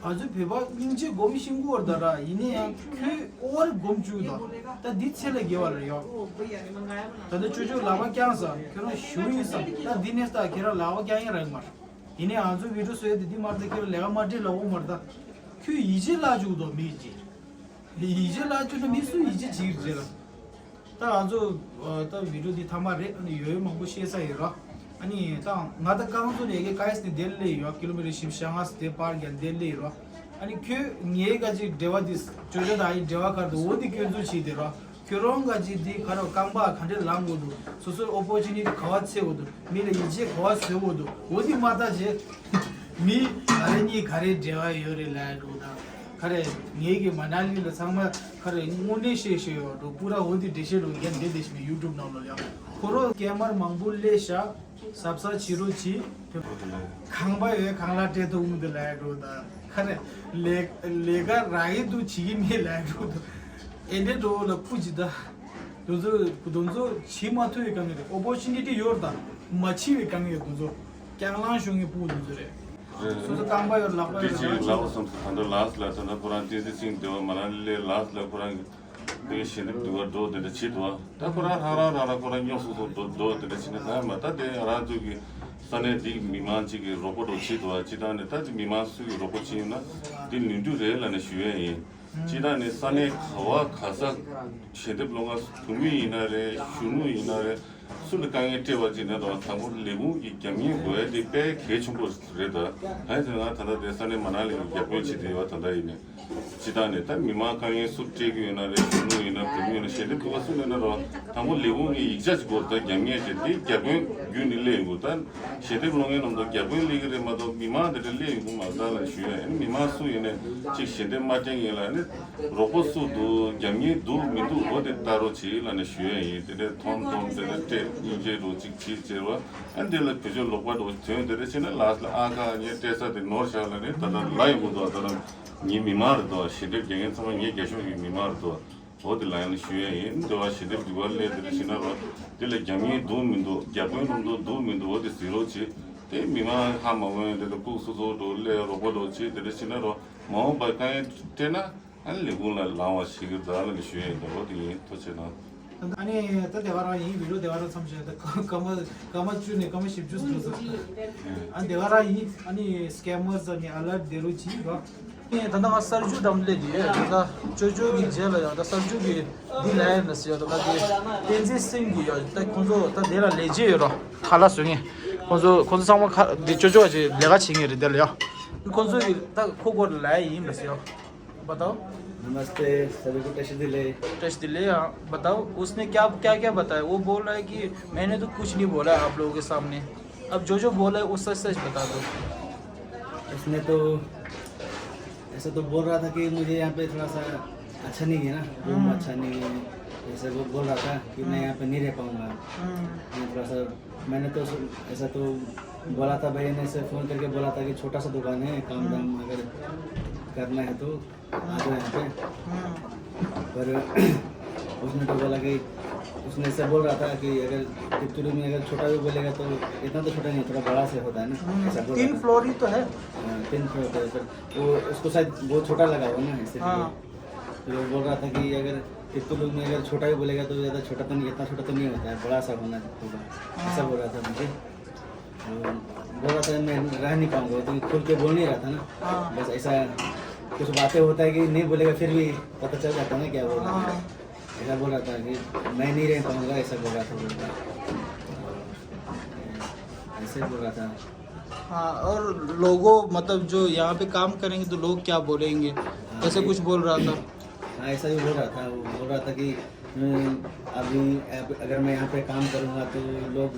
ང་ཚོ་བོད་པ་སྙིང་རྗེ་སྒོམ་ཤིང་གོ་བར་ད་ར་ཡིན་ནའི་ཡང་ཁོས་ཨོ་བར་སྒོམ་བཅུག་དང་ད་འདི་ཚེ་ལ་དགེ་བ་རེད་ཡོ། ད་ལྟ་ཅོ་ཅོ་ལག་པ་བརྐྱངས་ས་ཁྱོད་རང་ཞུ་ཡིན་ས་ད་འདི་ནས་ད་ཁྱེད་རང་ལག་པ་བརྐྱང་ཡིན་རག་མ་རེད། ཡིན་ནའི་ང་ཚོ་བི་ཌིའོ་བཟོས་ཏེ་འདི་མ་རེད་ད་ཁྱེད་རང་ལས་ཀ་མ་འདྲེས་ལ་འོ་མ་རེད་ད། ཁོས་ཡིད་ཆེས་བརླག་བཅུག་དང་མི་ཡིད་ཆེས། ཡིད་ཆེས་བརླག་བཅུག་ན་མི་སུ་ཡིད་ཆེས་བྱེད་ཀྱི་རེད་ལ། ད་ང་ཚོ་ད་བི་ཌིའོ་འདི་མཐའ་མ་རེད། ཨ་ནི་ཡོད་ཡོད་མང་པོ་བཤད་ས་ཡོད་ར། ཨ་ནི་ད་ང་ད་རྐང་བཙུགས་ནས་ཡ་གི་ཀ་ཡེ་སི་ནས་དེར་སླེབས་ཡོད། ཀི་ལོ་མི་ཊར་བཞི་བཅུ་ཞེ་ལྔ་ཙམ་དེ་བར་གྱང་དེར་སླེབས་ཡོད་ར། ཨ་ནི་ཁྱོད་ངའི་ག་ཅིག་འབྲེལ་བ་འདི་ཅོ་ཅོ་དང་ཨ་ཡི་འབྲེལ་བ་ག་རེ་འདུག་འོ་འདི་སྐྱོན་འཛུགས་བྱས་དེ་ར། ཁྱོད་རང་ག་ཅིག་འདི་ག་རེ་རྐང་པ་ག་འདྲས་ལངས་དགོས་འདུག་སོ་སོར་ཨོ་པོར་ཅུ་ནི་ཊི་ག་བ་འཚོལ་དགོས་འདུག་མི་ལ་ཡིད་ཆེས་ག་བ་བཟོ་དགོས་འདུག་འོ་འདི་མ་ལྟ་བྱས། མི་ག་རེ་གཉིས་ག་རེ་འབྲེལ་བ་ཡོད་རེད་ལབ་འདུག་ད། ག་རེ་ངེད་ཀྱི་མ་ན་ལི་ལ་ཚང་མ་ག་རེ་དངོས་གནས་བཤད་བཤད་ཡོད་འགྲོ་པུ་ར་འོ་འདི་འགྲེལ་བཤད་འགྲོ་རྒྱ་འདི་འདི་ཞིག་མི་ཡུ་ཊུབ་ནང་ལ་ཡང་ཁོ་རོ་སྐྱེས་དམར་མང་པོ་སླེབས་ཤག་གཟབ་གཟབ་བྱེད་རོགས་གྱིས། ཁང་པ་ཡོད་ཁང་གླ་སྤྲད་ཐུབ་མི་འདུག་ལབ་འགྲོ་ད། ག་རེ་ལས་ལས་ཀ་རག་གི་འདུག་བྱེད་ཀྱི་མེད་ལབ་འགྲོ་ད། ཨེ་འདྲས་འགྲོ་ལ་སྐུ་ཅི་ད། དུ་ཚོ་དུ་ཚོ་བྱེད་མ་ཐུབ་པའི་དཀའ་ངལ་རེད། ཨོ་པོར་ཅུ་ནི་ཊི་ཡོད་རེད་ད། མ་བྱེད་པའི་དཀའ་ངལ་རེད་དུ་ཚོ། རྐྱང་ལངས་ཤོང་ངེས་སྤུ་གུ་དུ་ཚོ་རེད། རེད། སོ་སོ་རྐང་པ་ཡོད་ལག་པ་འདི་ཡོད་ཅིག་ལག་པ་བསམ་སོང་། ད་ལྟ་ལགས་ལ་ད་ལྟ་ཁོ་རང་བསྟན་འཛིན་སིང་སྡེ་བ་མ་ན་ལི་ལགས་ལ་ཁོ་རང་གི་དེ་ཞལ་འདེབས་འདི་བར་འགྲོ་དེ་འདྲ་བྱེད་འདུག་ད་ཁོ་རང་རང་རང་རང་རང་ཁོ་རང་རྙོག་སོ་སོ་འགྲོ་འགྲོ་དེ་འདྲ་བྱེད་ནས། ད་མ་ད་དེ་ང་རང་ཚོ་གི་ས་གནས་འདི་མི་མང་ཅིག་གི་རོགས་པ་འགྲོ་བྱེད་འདུག་སྤྱི་བཏང་ནས་ད་དེ་མི་མང་སུ་གི་རོགས་པ་བྱེད་ཡོད་ན་འདི་ནུས་མཐུ་རེད་ལབ་ནས་ཞུ་ཡས་ཡིན། སྤྱི་བཏང་ནས་ས་གནས་ག་བ་ག་ས་ཞལ་འདེབས་སློང་ག་བུད་མེད་ཡིན་ན་རེད། གཞོན་ནུ་ཡིན་ན་རེད། སུ་ལ་དཀའ་ངལ་འཕྲད་པ་ཅིག་ན་དང་དང་པོ་ལས་ཁུངས་ཀྱི་རྒྱབ་གཉེར་དགོས་ཡ་དེ་དཔེ་གལ་ཆེན་པོ་རེད། ད་ཨ་ནི་ང་ད་ལྟ་དེ་ས་གནས་མ་ན་ལི་ལ་རྒྱབ་སྐྱོར་བྱེད་བསྡད་ཡོད་པ་ད་ལྟ་ཡིན་ནས། སྤྱི་བཏང་ནས་ད་མི་མང་དཀའ་ངལ་སུ་འཕྲད་ཀྱི་ཡོད་ན་རེད། གཞོན་ནུ་ཡིན་ན་བུད་མེད་ཡིན་ན་ཞལ་འདེབས་འདུག་ག་སུ་ལེན་ན་རོགས། དང་པོ་ལས་ཁུངས་ཀྱི་ཡིག་ཆ་ཅིག་དགོས། ད་རྒྱབ་གཉེར་བྱེད་དེ་རྒྱབ་དཔོན་བརྒྱུད་ནས་སླེབས་ཡོང་དགོས། ད་ཞལ་འདེབས་སློང་མཁན་རྣམས་དང་རྒྱབ་དཔོན་སླེབས་ཀྱི་རེད་མ་གཏོགས་མི་མང་དེ་འདྲ་སླེབས་ཡོང་གི་མ་རེད་ལ་ཞུ་ཡ་ཡིན། མི་མང་སུ་ཡིན་ནས་ཅིག་ཞལ་འདེབས་མ་སྤྲད་མཁན་ལ་ནི་རོགས་པ་སུ་འདུག་རྒྱབ་གཉེར་འདུག་མི་འདུག་འོ་དེ་ལྟ་རོགས་བྱེད་ལབ་ནས་ཞུ་ཡ་ཡིན། དེ་འདྲའི་ཐོམ་ཐོམ་དེ་འདྲ་སྤྲད་སྙིང་རྗེ་རོགས་ཅིག་བྱེད་ཟེར་བ། ཨ་འདི་ལ་བེད་སྤྱོད་ལོག་པ་འགྲོ་དོན་དེ་འདྲ་བྱས་ན་ལགས་ལ་ཨ་ཁ་ངས་སྤྲད་ས་དེ་ནོར་བཞག་ལ་ནི་ད་ལྟ་ལ་ཡི་མོ་འདུག་ད་ལྟ་ངའི་མི་མང་རེད་འདུག་ཞལ་འདེབས་རྒྱག་མཁན་ཚང་མ་ངའི་རྒྱབ་ཤོག་གི་མི་མང་རེད་འདུག་འོ་དེ་ལ་ཡང་ཞུ་ཡ་ཡིན། འདི་བ་ཞལ་འདེབས་འདི་བ་སླེབས་དེ་འདྲ་བྱས་ན་རོགས། དེ་ལ་རྒྱབ་གཉེར་འདུག་མི་འདུག་རྒྱབ་དཔོན་རུ་འདུག་འདུག་མི་འདུག་འོ་དེ་གཟིགས་རོགས་བྱེད། དེ་མི་མང་ཧ་མ་གོ་ཡ་དེ་ལ་ལྐུགས་སོ་སོ་འགྲོ་སླེབས་རོགས་པ་འགྲོ་བྱེད། དེ་འདྲ་བྱས་ན་རོགས་མ་འོངས་པར་དཀའ་ངལ་འཕྲད་ན། ཨ་ནི་ལས་ཁུངས་ལ་ལངས་པ་ཞིག་གི་རྩ་ལ་ནི་ཞུ་ཡས་ཡིན། ད་འོ་དེ་ཡིན། ཐུགས་རྗེ་གནང་། ཨ་ནི་ད་སྡེ་བ་རང་ཡིན། བི་ཌིའོ་སྡེ་བ་རང་མཚམས་བཞག་ད་སྐར་མ་སྐར་མ་བཅུ་ནས་སྐར་མ་བཞི་བཅུ་ཙམ་སོང་། ཨ་སྡེ་བ་རང་ཡིན། ཨ་ནི་སྐེམ་མར་ས་ནི་ཨ་ལར་ཊི་བྱེད་རོགས་གྱིས་རོགས། ཨ་ནི་ད་ལྟ་ང་གསར་འགྱུར་འགྲམ་སླེབས་དུས་ད་ཅོ་ཅོ་གི་རྗེས་ལ་ཡང་ད་གསར་འགྱུར་གི་འདི་ལ་ཡིན་ན་ཟེར་ཡ་ད་ང་དེ་བསྟན་འཛིན་སིང་གི་ཡ་ད་ཁོང་ཚོ་ད་དེ་ལ་ལས་བྱེད་ཡོད་རོགས། ཁ་ལག་བཟོ་མཁན་ཁོང་ཚོ་ཁོང་ཚོ་ཚང་མ་ཁ་འདི་ཅོ་ཅོ་བྱེད་ལས་ཀ་བྱེད་མཁན་རེད། དེ་ལ་ཡ་ཁོང་ཚོ་གི་ད་ཁོ་སྐོར་ལ་ཡིན་པ་ཟེར་ཡ། बताओ। नमस्ते, सभी को टैश दिले। टैश दिले, हाँ, बताओ, उसने क्या, क्या, क्या बताया? वो बोल रहा है कि मैंने तो कुछ नहीं बोला है आप लोगों के सामने। अब जो, जो बोला है, वो सच, सच बता दो। उसने तो ऐसा तो बोल रहा था कि मुझे यहाँ पे थोड़ा सा अच्छा नहीं है ना, रूम हम्म। अच्छा नहीं है। ऐसे वो बोल रहा था कि मैं हम्म। यहाँ पे नहीं रह पाऊँगा। हम्म। मैं थोड़ा सा, मैंने तो सु-, ऐसा तो बोला था, भैया ने ऐसे फ़ोन करके बोला था कि छोटा सा दुकान है, काम हम्म। धाम अगर करना है तो आ जाओ यहाँ पे। हम्म। पर उसने तो बोला कि, उसने ऐसे बोल रहा था कि अगर टिप्टुलू में अगर छोटा भी बोलेगा तो इतना तो छोटा नहीं, थोड़ा बड़ा से होता है ना, हम्म, ऐसा बोल रहा तीन था। फ्लोर ही तो है। हाँ, तीन फ्लोर पे, पर वो उसको शायद बहुत छोटा लगा होगा ना, इसीलिए। हाँ। फिर वो बोल रहा था कि अगर टिप्टुलू में अगर छोटा भी बोलेगा तो ज़्यादा छोटा तो नहीं, इतना छोटा तो नहीं होता है, बड़ा सा होना होगा, ऐसा हाँ। बोल रहा था मुझे। बोल रहा था, मैं रह नहीं पाऊंगा, तो खुल के बोल नहीं रहा था ना। हाँ। बस ऐसा कुछ बातें होता है कि नहीं बोलेगा, फिर भी पता चल जाता है ना क्या बोल रहा है। हाँ। ऐसा बोल रहा था कि मैं नहीं रह पाऊंगा, ऐसा बोल रहा था, बोल रहा था। ऐसे बोल रहा था। हाँ, और लोगों, मतलब, जो यहाँ पे काम करेंगे तो लोग क्या बोलेंगे, हाँ, ऐसे ये कुछ बोल रहा था। हाँ, ऐसा ही बोल रहा था। वो बोल रहा था कि, हम्म, अभी अब अगर मैं यहाँ पे काम करूँगा तो लोग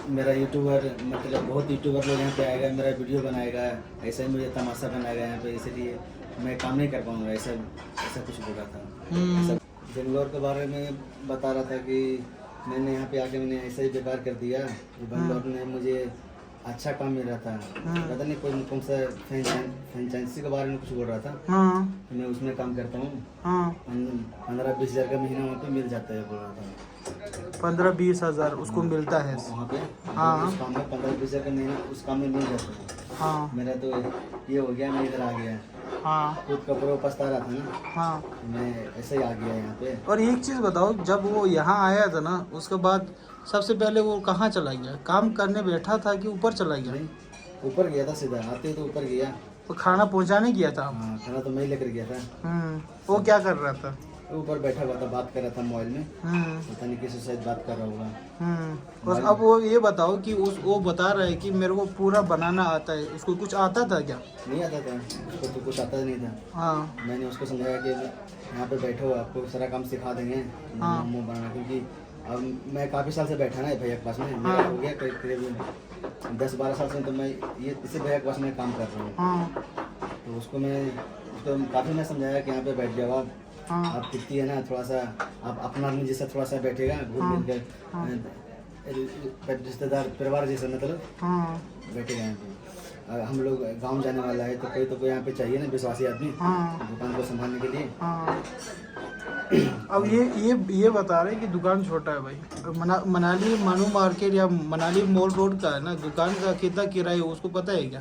मेरा यूट्यूबर, मतलब, बहुत यूट्यूबर लोग यहाँ पे आएगा, मेरा वीडियो बनाएगा, ऐसे ही मुझे तमाशा बनाएगा यहाँ पे, इसीलिए मैं काम नहीं कर पाऊँगा, ऐसा, ऐसा कुछ बोल रहा था। हम्म। ऐसा बेंगलोर के बारे में बता रहा था कि मैंने यहाँ पे आके मैंने ऐसा ही बेकार कर दिया। बेंगलोर हम्म। ने मुझे अच्छा काम मिल रहा था। हम्म। पता नहीं कौन, कौन सा फ्रेंचाइ-, फ्रेंचाइजी के बारे में कुछ बोल रहा था। हाँ। तो मैं उसमें काम करता हूँ। हाँ। पन-, पन्द्रह बीस हज़ार का महीना वहाँ पे मिल जाता है, बोल रहा था। पन्द्रह बीस हज़ार उसको हाँ। मिलता है। वहाँ पे हाँ। उस काम में पन्द्रह बीस हज़ार का महीना उस काम में मिल जाता है। हाँ। मेरा तो ये हो गया, मैं इधर आ गया। हाँ। खुद का पूरा पछता रहा था ना। हाँ। मैं ऐसे ही आ गया यहाँ पे। और एक चीज़ बताओ, जब वो यहाँ आया था ना, उसके बाद सबसे पहले वो कहाँ चला गया? काम करने बैठा था कि ऊपर चला गया? नहीं, ऊपर गया था सीधा, आते ही तो ऊपर गया। तो खाना पहुँचाने गया था आप? हाँ, खाना तो मैं ही लेकर गया था। हम्म, वो क्या कर रहा था? वो ऊपर बैठा हुआ था, बात कर रहा था मोबाइल में। हम्म। पता नहीं किसी से शायद बात कर रहा होगा। हम्म, बस मोबाइल अब में। वो ये बताओ कि उस, वो बता रहा है कि मेरे को पूरा बनाना आता है, उसको कुछ आता था क्या? नहीं आता था, उसको तो कुछ आता नहीं था। हाँ। मैंने उसको समझाया कि यहाँ पे बैठो, आपको सारा काम सिखा देंगे, हाँ। मोमो बनाना, क्योंकि अब मैं काफ़ी साल से बैठा ना भैया के पास में, मेरा हाँ। हो गया करीब, करीब दस बारह साल से तो मैं ये, इसी भैया के पास में काम कर रहा हूँ। हाँ। तो उसको मैं, उसको काफ़ी मैं समझाया कि यहाँ पे बैठ जाओ आप। हाँ। आप कितनी है ना, थोड़ा सा आप अपना आदमी जैसा थोड़ा सा बैठेगा, घुल हाँ। मिल कर, हाँ। अ, रिश्तेदार, परिवार जैसा, मतलब, हाँ। बैठेगा यहाँ पे। अ, हम लोग गाँव जाने वाला है, तो कोई तो कोई यहाँ पे चाहिए ना, विश्वासी आदमी, हाँ। दुकान को संभालने के लिए। हाँ। अब ये ये ये बता रहे हैं कि दुकान छोटा है भाई। मना, मनाली मनु मार्केट या मनाली मॉल रोड का है ना, दुकान का कितना किराया है, उसको पता है क्या?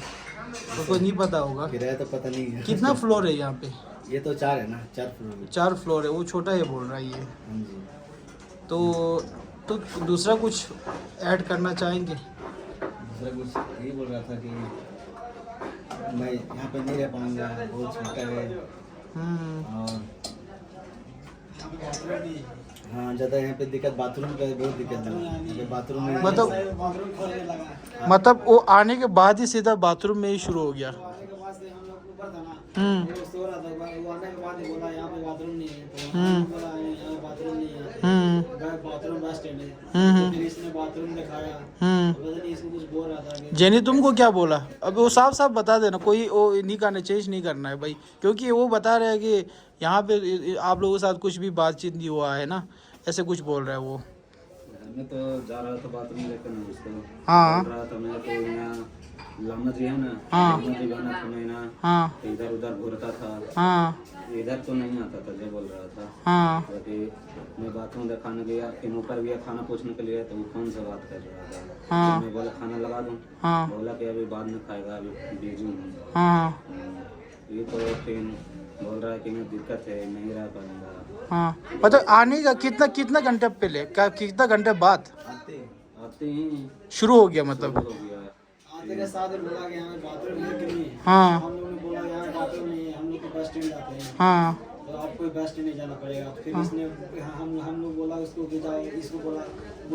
उसको नहीं पता होगा। किराया तो पता नहीं है। कितना फ्लोर है यहाँ पे? ये तो चार है ना, चार फ्लोर है। चार फ्लोर है, वो छोटा है बोल रहा है ये। हाँ जी। तो तो दूसरा कुछ ऐड करना चाहेंगे? दूसरा कुछ यही बोल रहा था कि मैं यहाँ पे नहीं रह पाऊंगा, बहुत छोटा है। हम्म। और हाँ, ज़्यादा यहाँ पे दिक्कत, बाथरूम का बहुत दिक्कत है। यहाँ पे बाथरूम में मतलब, मतलब वो आने के बाद ही सीधा बाथरूम में ही शुरू हो गया। आने के बाद से हम लोग ऊपर था ना, हम्म। वो सो रहा था, वो आने के बाद ही बोला, "यहाँ पे बाथरूम नहीं है।" तो हम्म। बोला, "यहाँ बाथरूम नहीं है।" हम्म। मैं बाथरूम बस स्टैंड है। हम्म, हम्म। फिर इसने बाथरूम दिखाया। हम्म। पता नहीं इसको कुछ बोल रहा था कि जेनी, तुमको क्या बोला? अब वो साफ साफ बता देना, कोई वो नहीं करना, चेंज नहीं करना है भाई, क्योंकि वो बता रहे हैं कि यहाँ पे आप लोगों के साथ कुछ भी बातचीत नहीं हुआ है ना, ऐसे कुछ बोल रहा है वो। घर में तो जा रहा था बाथरूम लेकर ना उसको। हाँ। बोल रहा था, "मैं तो यहाँ लामा जी है ना, हाँ। लामा जी बना था मैं ना, हाँ। तो इधर उधर घूरता था। हाँ। इधर तो नहीं आता था," जो बोल रहा था। हाँ। बाकी मैं बाथरूम दिखाने गया, फिर ऊपर गया खाना पूछने के लिए, तो वो फोन से बात कर रहा था। हाँ। तो मैं बोला, "खाना लगा दूँ?" हाँ। बोला कि अभी बाद में खाएगा, अभी बिजी हूँ। हाँ। हम्म। ये तो फिर बोल रहा है कि मैं दिक्कत है, नहीं रह पाऊंगा। हाँ। मतलब आने का कितना, कितना घंटे पहले, क्या, कितना घंटे बाद आते आते ही शुरू हो गया मतलब? शुरू हो गया। आते के साथ ही बोला कि हमें बाथरूम है कि नहीं है? हाँ। हम लोग ने बोला, "यहाँ बाथरूम नहीं है, हम लोग तो बस स्टैंड जाते हैं।" हाँ। तो आपको बस स्टैंड नहीं जाना पड़ेगा। तो फिर हाँ। इसने, हम हम लोग बोला उसको कि जाओ, इसको बोला,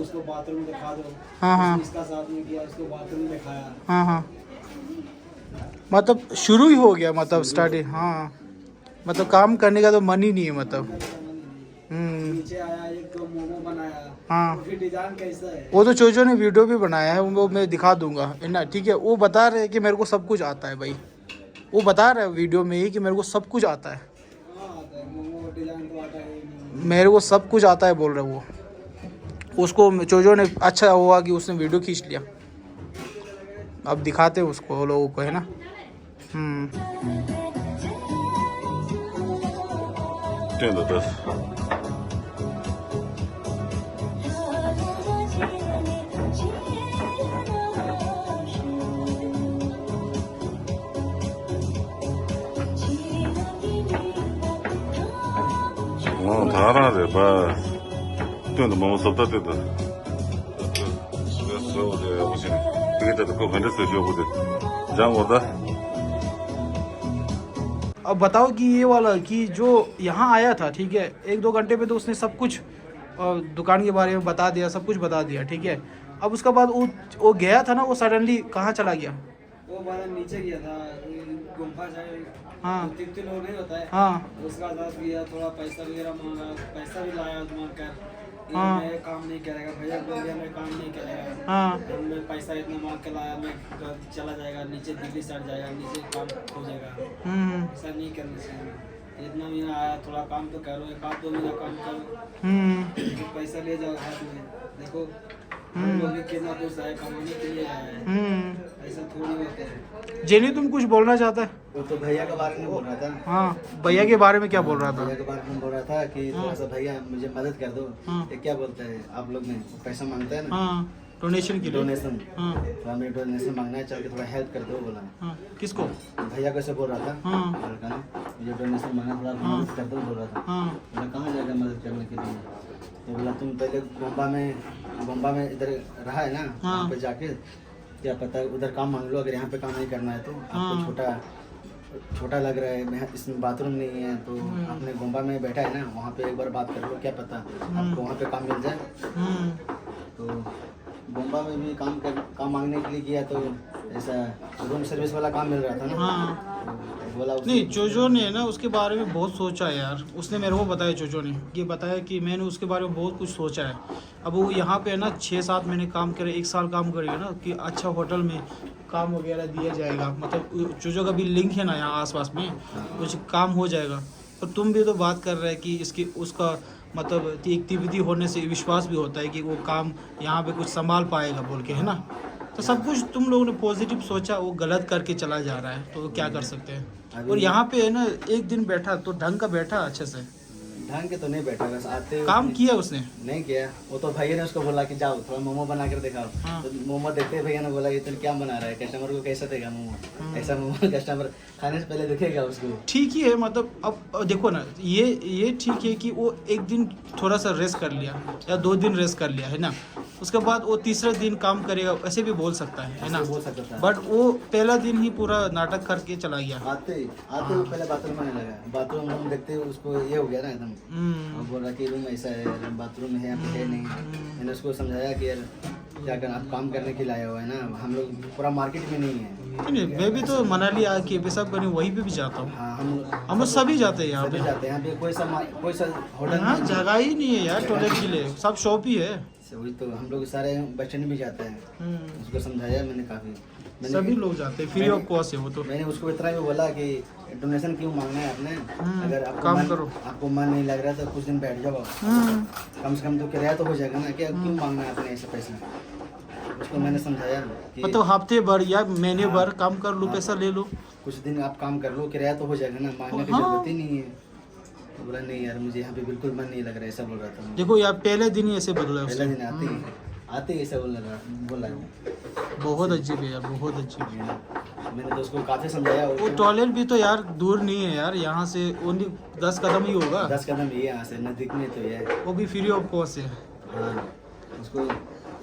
"उसको बाथरूम दिखा दो।" हाँ, हाँ। उसने इसका साथ में किया, उसको बाथरूम दिखाया। हाँ, हाँ। मतलब शुरू ही हो गया, मतलब स्टार्टिंग। हाँ। मतलब काम करने का तो मन ही नहीं है, मतलब। हम्म। नीचे आया, एक दो मोमो बनाया। हाँ। वो भी डिजाइन कैसा है? वो तो चोचो ने वीडियो भी बनाया है, वो मैं दिखा दूंगा, है ना? ठीक है, वो बता रहे हैं कि मेरे को सब कुछ आता है भाई। वो बता रहे हैं वीडियो में ही कि मेरे को सब कुछ आता है। हाँ, आता है। मोमो डिजाइन तो आता है ही, मोमो। मेरे को सब कुछ आता है बोल रहे वो। उसको चोचो ने, अच्छा हुआ कि उसने वीडियो खींच लिया। अब दिखाते हैं उसको, वो लोगों को, है ना? हम्म। ད་རང་རེད་པ། སྟོན་དུ་མང་བོ་བཟོ་ལྟ་སྟེ་དུ། བཟོ་བ་དེ་ཡག་པོ་བྱས་ནས་དེ་ག་ད་དུ་ཁོ་ག་འདྲ་བཟོ་ཤོག་པོ་དེ་སྦྱང་བ་ད། अब बताओ कि ये वाला कि जो यहाँ आया था, ठीक है, एक दो घंटे में तो उसने सब कुछ, अ, दुकान के बारे में बता दिया, सब कुछ बता दिया, ठीक है। अब उसके बाद वो, वो गया था ना, वो सडनली कहाँ चला गया? वो बादल नीचे गया था, गुम्फा साइड। हाँ। तितली लोग नहीं होता है? हाँ। उसका साथ गया, थोड़ा पैसा वगैरह मांगा, पैसा भी लाया मांग कर। ये हाँ। मैं काम नहीं करेगा, भैया बोल दिया, "मैं काम नहीं करेगा।" हाँ। मैं पैसा इतना मांग के लाया, मैं घर चला जाएगा, नीचे दिल्ली साइड जाएगा, नीचे काम खोजेगा। हम्म। ऐसा नहीं करना चाहिए। इतना महीना आया, थोड़ा काम तो करो, एक आध दो महीना काम करो। हम्म। तो पैसा ले जाओ हाथ में। देखो, हम लोग भी कितना दूर से आए, कमाने के लिए आए हैं। हम्म। ऐसा थोड़ी होता है। जेनी, तुम कुछ बोलना चाहता है? वो तो भैया के बारे में बोल रहा था। हाँ, भैया के बारे में क्या बोल रहा था? भैया के बारे में बोल रहा था कि हाँ। थोड़ा सा भैया मुझे मदद कर दो। हाँ। ये क्या बोलता है आप लोग में, पैसा मांगता है ना? हाँ। डोनेशन के लिए। डोनेशन। हाँ। तो हमें डोनेशन मांगना है, चल के थोड़ा हेल्प कर दो बोला। हाँ, किसको? भैया को ऐसे बोल रहा था। हाँ। लड़का ने, "मुझे डोनेशन मांगना, थोड़ा हाँ। मदद कर दो," बोल रहा था। हाँ। बोला, "कहाँ जाएगा मदद करने के लिए?" तो बोला, "तुम पहले गोम्बा में, गोम्बा में इधर रहा है ना, हाँ। वहाँ पे जाके क्या पता उधर काम मांग लो, अगर यहाँ पे काम नहीं करना है तो। आपको हाँ। छोटा, छोटा लग रहा है, मैं, इसमें बाथरूम नहीं है, तो हम्म। आपने गोम्बा में बैठा है ना, वहाँ पे एक बार बात कर लो, क्या पता हम्म। आपको वहाँ पे काम मिल जाए।" हम्म। तो गोम्बा में भी काम कर, काम मांगने के लिए गया तो ऐसा रूम सर्विस वाला काम मिल रहा था ना। हाँ। तो बोला उसने नहीं, चोचो ने ना उसके बारे में बहुत सोचा है यार। उसने मेरे को बताया, चोचो ने ये बताया कि मैंने उसके बारे में बहुत कुछ सोचा है। अब वो यहाँ पे है ना, छः सात महीने काम करे, एक साल काम करेगा ना, कि अच्छा होटल में काम वगैरह दिया जाएगा। मतलब चोचो का भी लिंक है ना यहाँ आसपास में, कुछ काम हो जाएगा। तो तुम भी तो बात कर रहे कि इसकी, उसका मतलब कि एक तिब्बती होने से विश्वास भी होता है कि वो काम यहाँ पे कुछ संभाल पाएगा बोल के, है ना? तो सब कुछ तुम लोगों ने पॉजिटिव सोचा, वो गलत करके चला जा रहा है, तो क्या कर सकते हैं? अभी और यहाँ पे है ना, एक दिन बैठा तो ढंग का बैठा अच्छे से। ढंग के तो नहीं बैठा, बस आते ही काम उसने किया उसने? नहीं किया। वो तो भैया ने उसको बोला कि जाओ, थोड़ा मोमो बना कर दिखाओ। हाँ। तो मोमो देखते ही भैया ने बोला, "ये तू क्या बना रहा है? कस्टमर को कैसा देगा मोमो? हम्म। ऐसा मोमो कस्टमर खाने से पहले देखेगा उसको।" ठीक ही है, मतलब, अब, अब देखो ना, ये ये ठीक है कि वो एक दिन थोड़ा सा रेस्ट कर लिया या दो दिन रेस्ट कर लिया, है ना? उसके बाद वो तीसरा दिन काम करेगा, ऐसे भी बोल सकता है, है ना? ऐसे बोल सकता था। बट वो पहला दिन ही पूरा नाटक करके चला गया। आते ही, आते ही वो हाँ। पहले बाथरूम आने लगा। बाथरूम हम देखते ही उसको ये हो गया ना एकदम। हम्म। और बोल रहा कि रूम ऐसा है, बाथरूम है, यहाँ पे है नहीं। हम्म। मैंने उसको समझाया कि यार, क्या करना, आप काम करने के लिए आए हो, है ना? हम लोग पूरा मार्केट में नहीं है। नहीं, नहीं, मैं भी तो मनाली आके पेशाब करने वहीं पे भी जाता हूँ। हाँ, हम हम लोग सभी जाते हैं यहाँ सभी पे। जाते हैं। यहाँ पे कोई सा मा-, कोई सा होटल यहाँ नहीं है। जगह ही नहीं है यार टॉयलेट के लिए, सब शॉप ही है। से वही तो, हम लोग सारे बस स्टैंड भी जाते हैं। हम्म। उसको समझाया मैंने काफ़ी। मैंने सभी लोग जाते हैं, फ्री मैंने ऑफ कॉस्ट है वो तो। मैंने उसको इतना भी बोला कि डोनेशन क्यों मांगना है आपने? हम्म, अगर आपको काम मन, करो। आपको मन नहीं लग रहा तो कुछ दिन बैठ जाओ। हम्म। कम से कम तो किराया तो हो जाएगा ना, क्या क्यों हम्म। मांगना है आपने ऐसे पैसे? उसको मैंने समझाया कि मतलब हफ्ते भर या महीने हाँ। भर काम कर लो, हाँ। पैसा ले लो। कुछ दिन आप काम कर लो, किराया तो हो जाएगा ना, मांगने की हाँ। जरूरत ही नहीं है। तो बोला, "नहीं यार, मुझे यहाँ पे बिल्कुल मन नहीं लग रहा है", ऐसा बोल रहा था। देखो यार, पहले दिन ही ऐसे बदला है पहले उसने। दिन आते ही, हम्म। आते ही ऐसा बोल रहा, बोला है। बहुत अजीब है यार, बहुत अजीब। मैंने तो उसको काफ़ी समझाया। वो टॉयलेट भी तो यार दूर नहीं है यार, यहाँ से ओनली दस कदम ही होगा। दस कदम ही है यहाँ से, नज़दीक में तो है। वो भी फ्री ऑफ कॉस्ट है। हाँ, उसको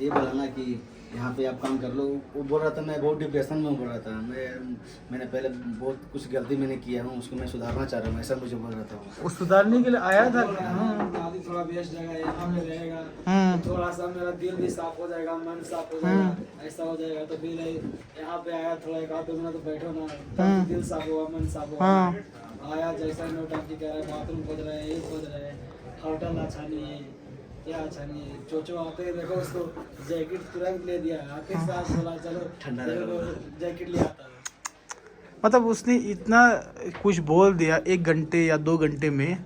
ये बोला ना कि यहाँ पे आप काम कर लो। वो बोल रहा था, "मैं बहुत डिप्रेशन में हूँ", बोल रहा था। मैं, मैंने पहले बहुत कुछ गलती मैंने किया हूँ, उसको मैं सुधारना चाह रहा हूँ, ऐसा मुझे बोल रहा था वो। वो सुधारने के लिए आया था। बोल रहा है, हाँ। दादी थोड़ा बेस्ट जगह है, यहाँ पे रहेगा। हम्म। थोड़ा सा मेरा दिल भी साफ हो जाएगा, मन साफ हो जाएगा, हम्म। ऐसा हो जाएगा। तो फिर ये यहाँ पे आया, थोड़ा एक आध दो मिनट तो बैठो ना, ताकि हम्म। दिल साफ हुआ, मन साफ हुआ। हाँ। आया, जैसा ही नौटंकी कर रहा है, बाथरूम खोज रहे हैं, ये खोज रहे हैं, होटल अच्छा नहीं है, क्या अच्छा नहीं है। चोचो आते ही देखो उसको जैकेट तुरंत ले दिया, आते ही साथ बोला, "चलो, ठंडा तेरे को जैकेट ले आता हूँ।" मतलब, उसने इतना कुछ बोल दिया एक घंटे या दो घंटे में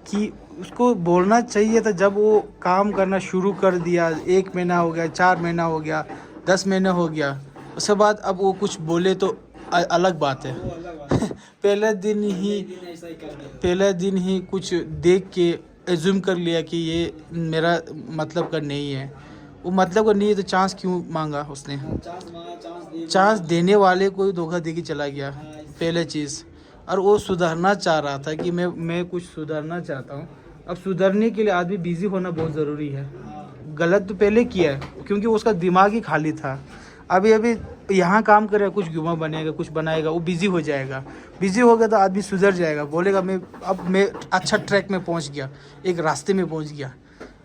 कि उसको बोलना चाहिए था। जब वो काम करना शुरू कर दिया, एक महीना हो गया, चार महीना हो गया, दस महीने हो गया, उसके बाद अब वो कुछ बोले तो अ-, अलग बात है। वो अलग बात है। पहले दिन ही पहले दिन ऐसा ही कर दिया। पहले दिन ही कुछ देख के एज्यूम कर लिया कि ये मेरा मतलब का नहीं है। वो मतलब का नहीं है तो चांस क्यों मांगा उसने? हाँ, चांस मांगा, चांस दे दिया। चांस देने वाले को ही धोखा दे के चला गया। हाँ, इस पहले चीज़। और वो सुधरना चाह रहा था कि मैं, मैं कुछ सुधरना चाहता हूँ। अब सुधरने के लिए आदमी बिजी होना बहुत ज़रूरी है। हाँ। गलत तो पहले किया है, क्योंकि उसका दिमाग ही खाली था। अभी, अभी यहाँ काम करेगा, कुछ गुमा बनेगा, कुछ बनाएगा, वो बिजी हो जाएगा। बिजी हो गया तो आदमी सुधर जाएगा, बोलेगा, "मैं, अब मैं अच्छा ट्रैक में पहुँच गया, एक रास्ते में पहुँच गया।"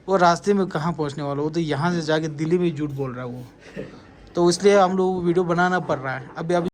वो रास्ते में कहाँ पहुँचने वाला, वो तो यहाँ से जाके दिल्ली में झूठ बोल रहा है वो। तो इसलिए हम लोग को वीडियो बनाना पड़ रहा है। अभी, अभी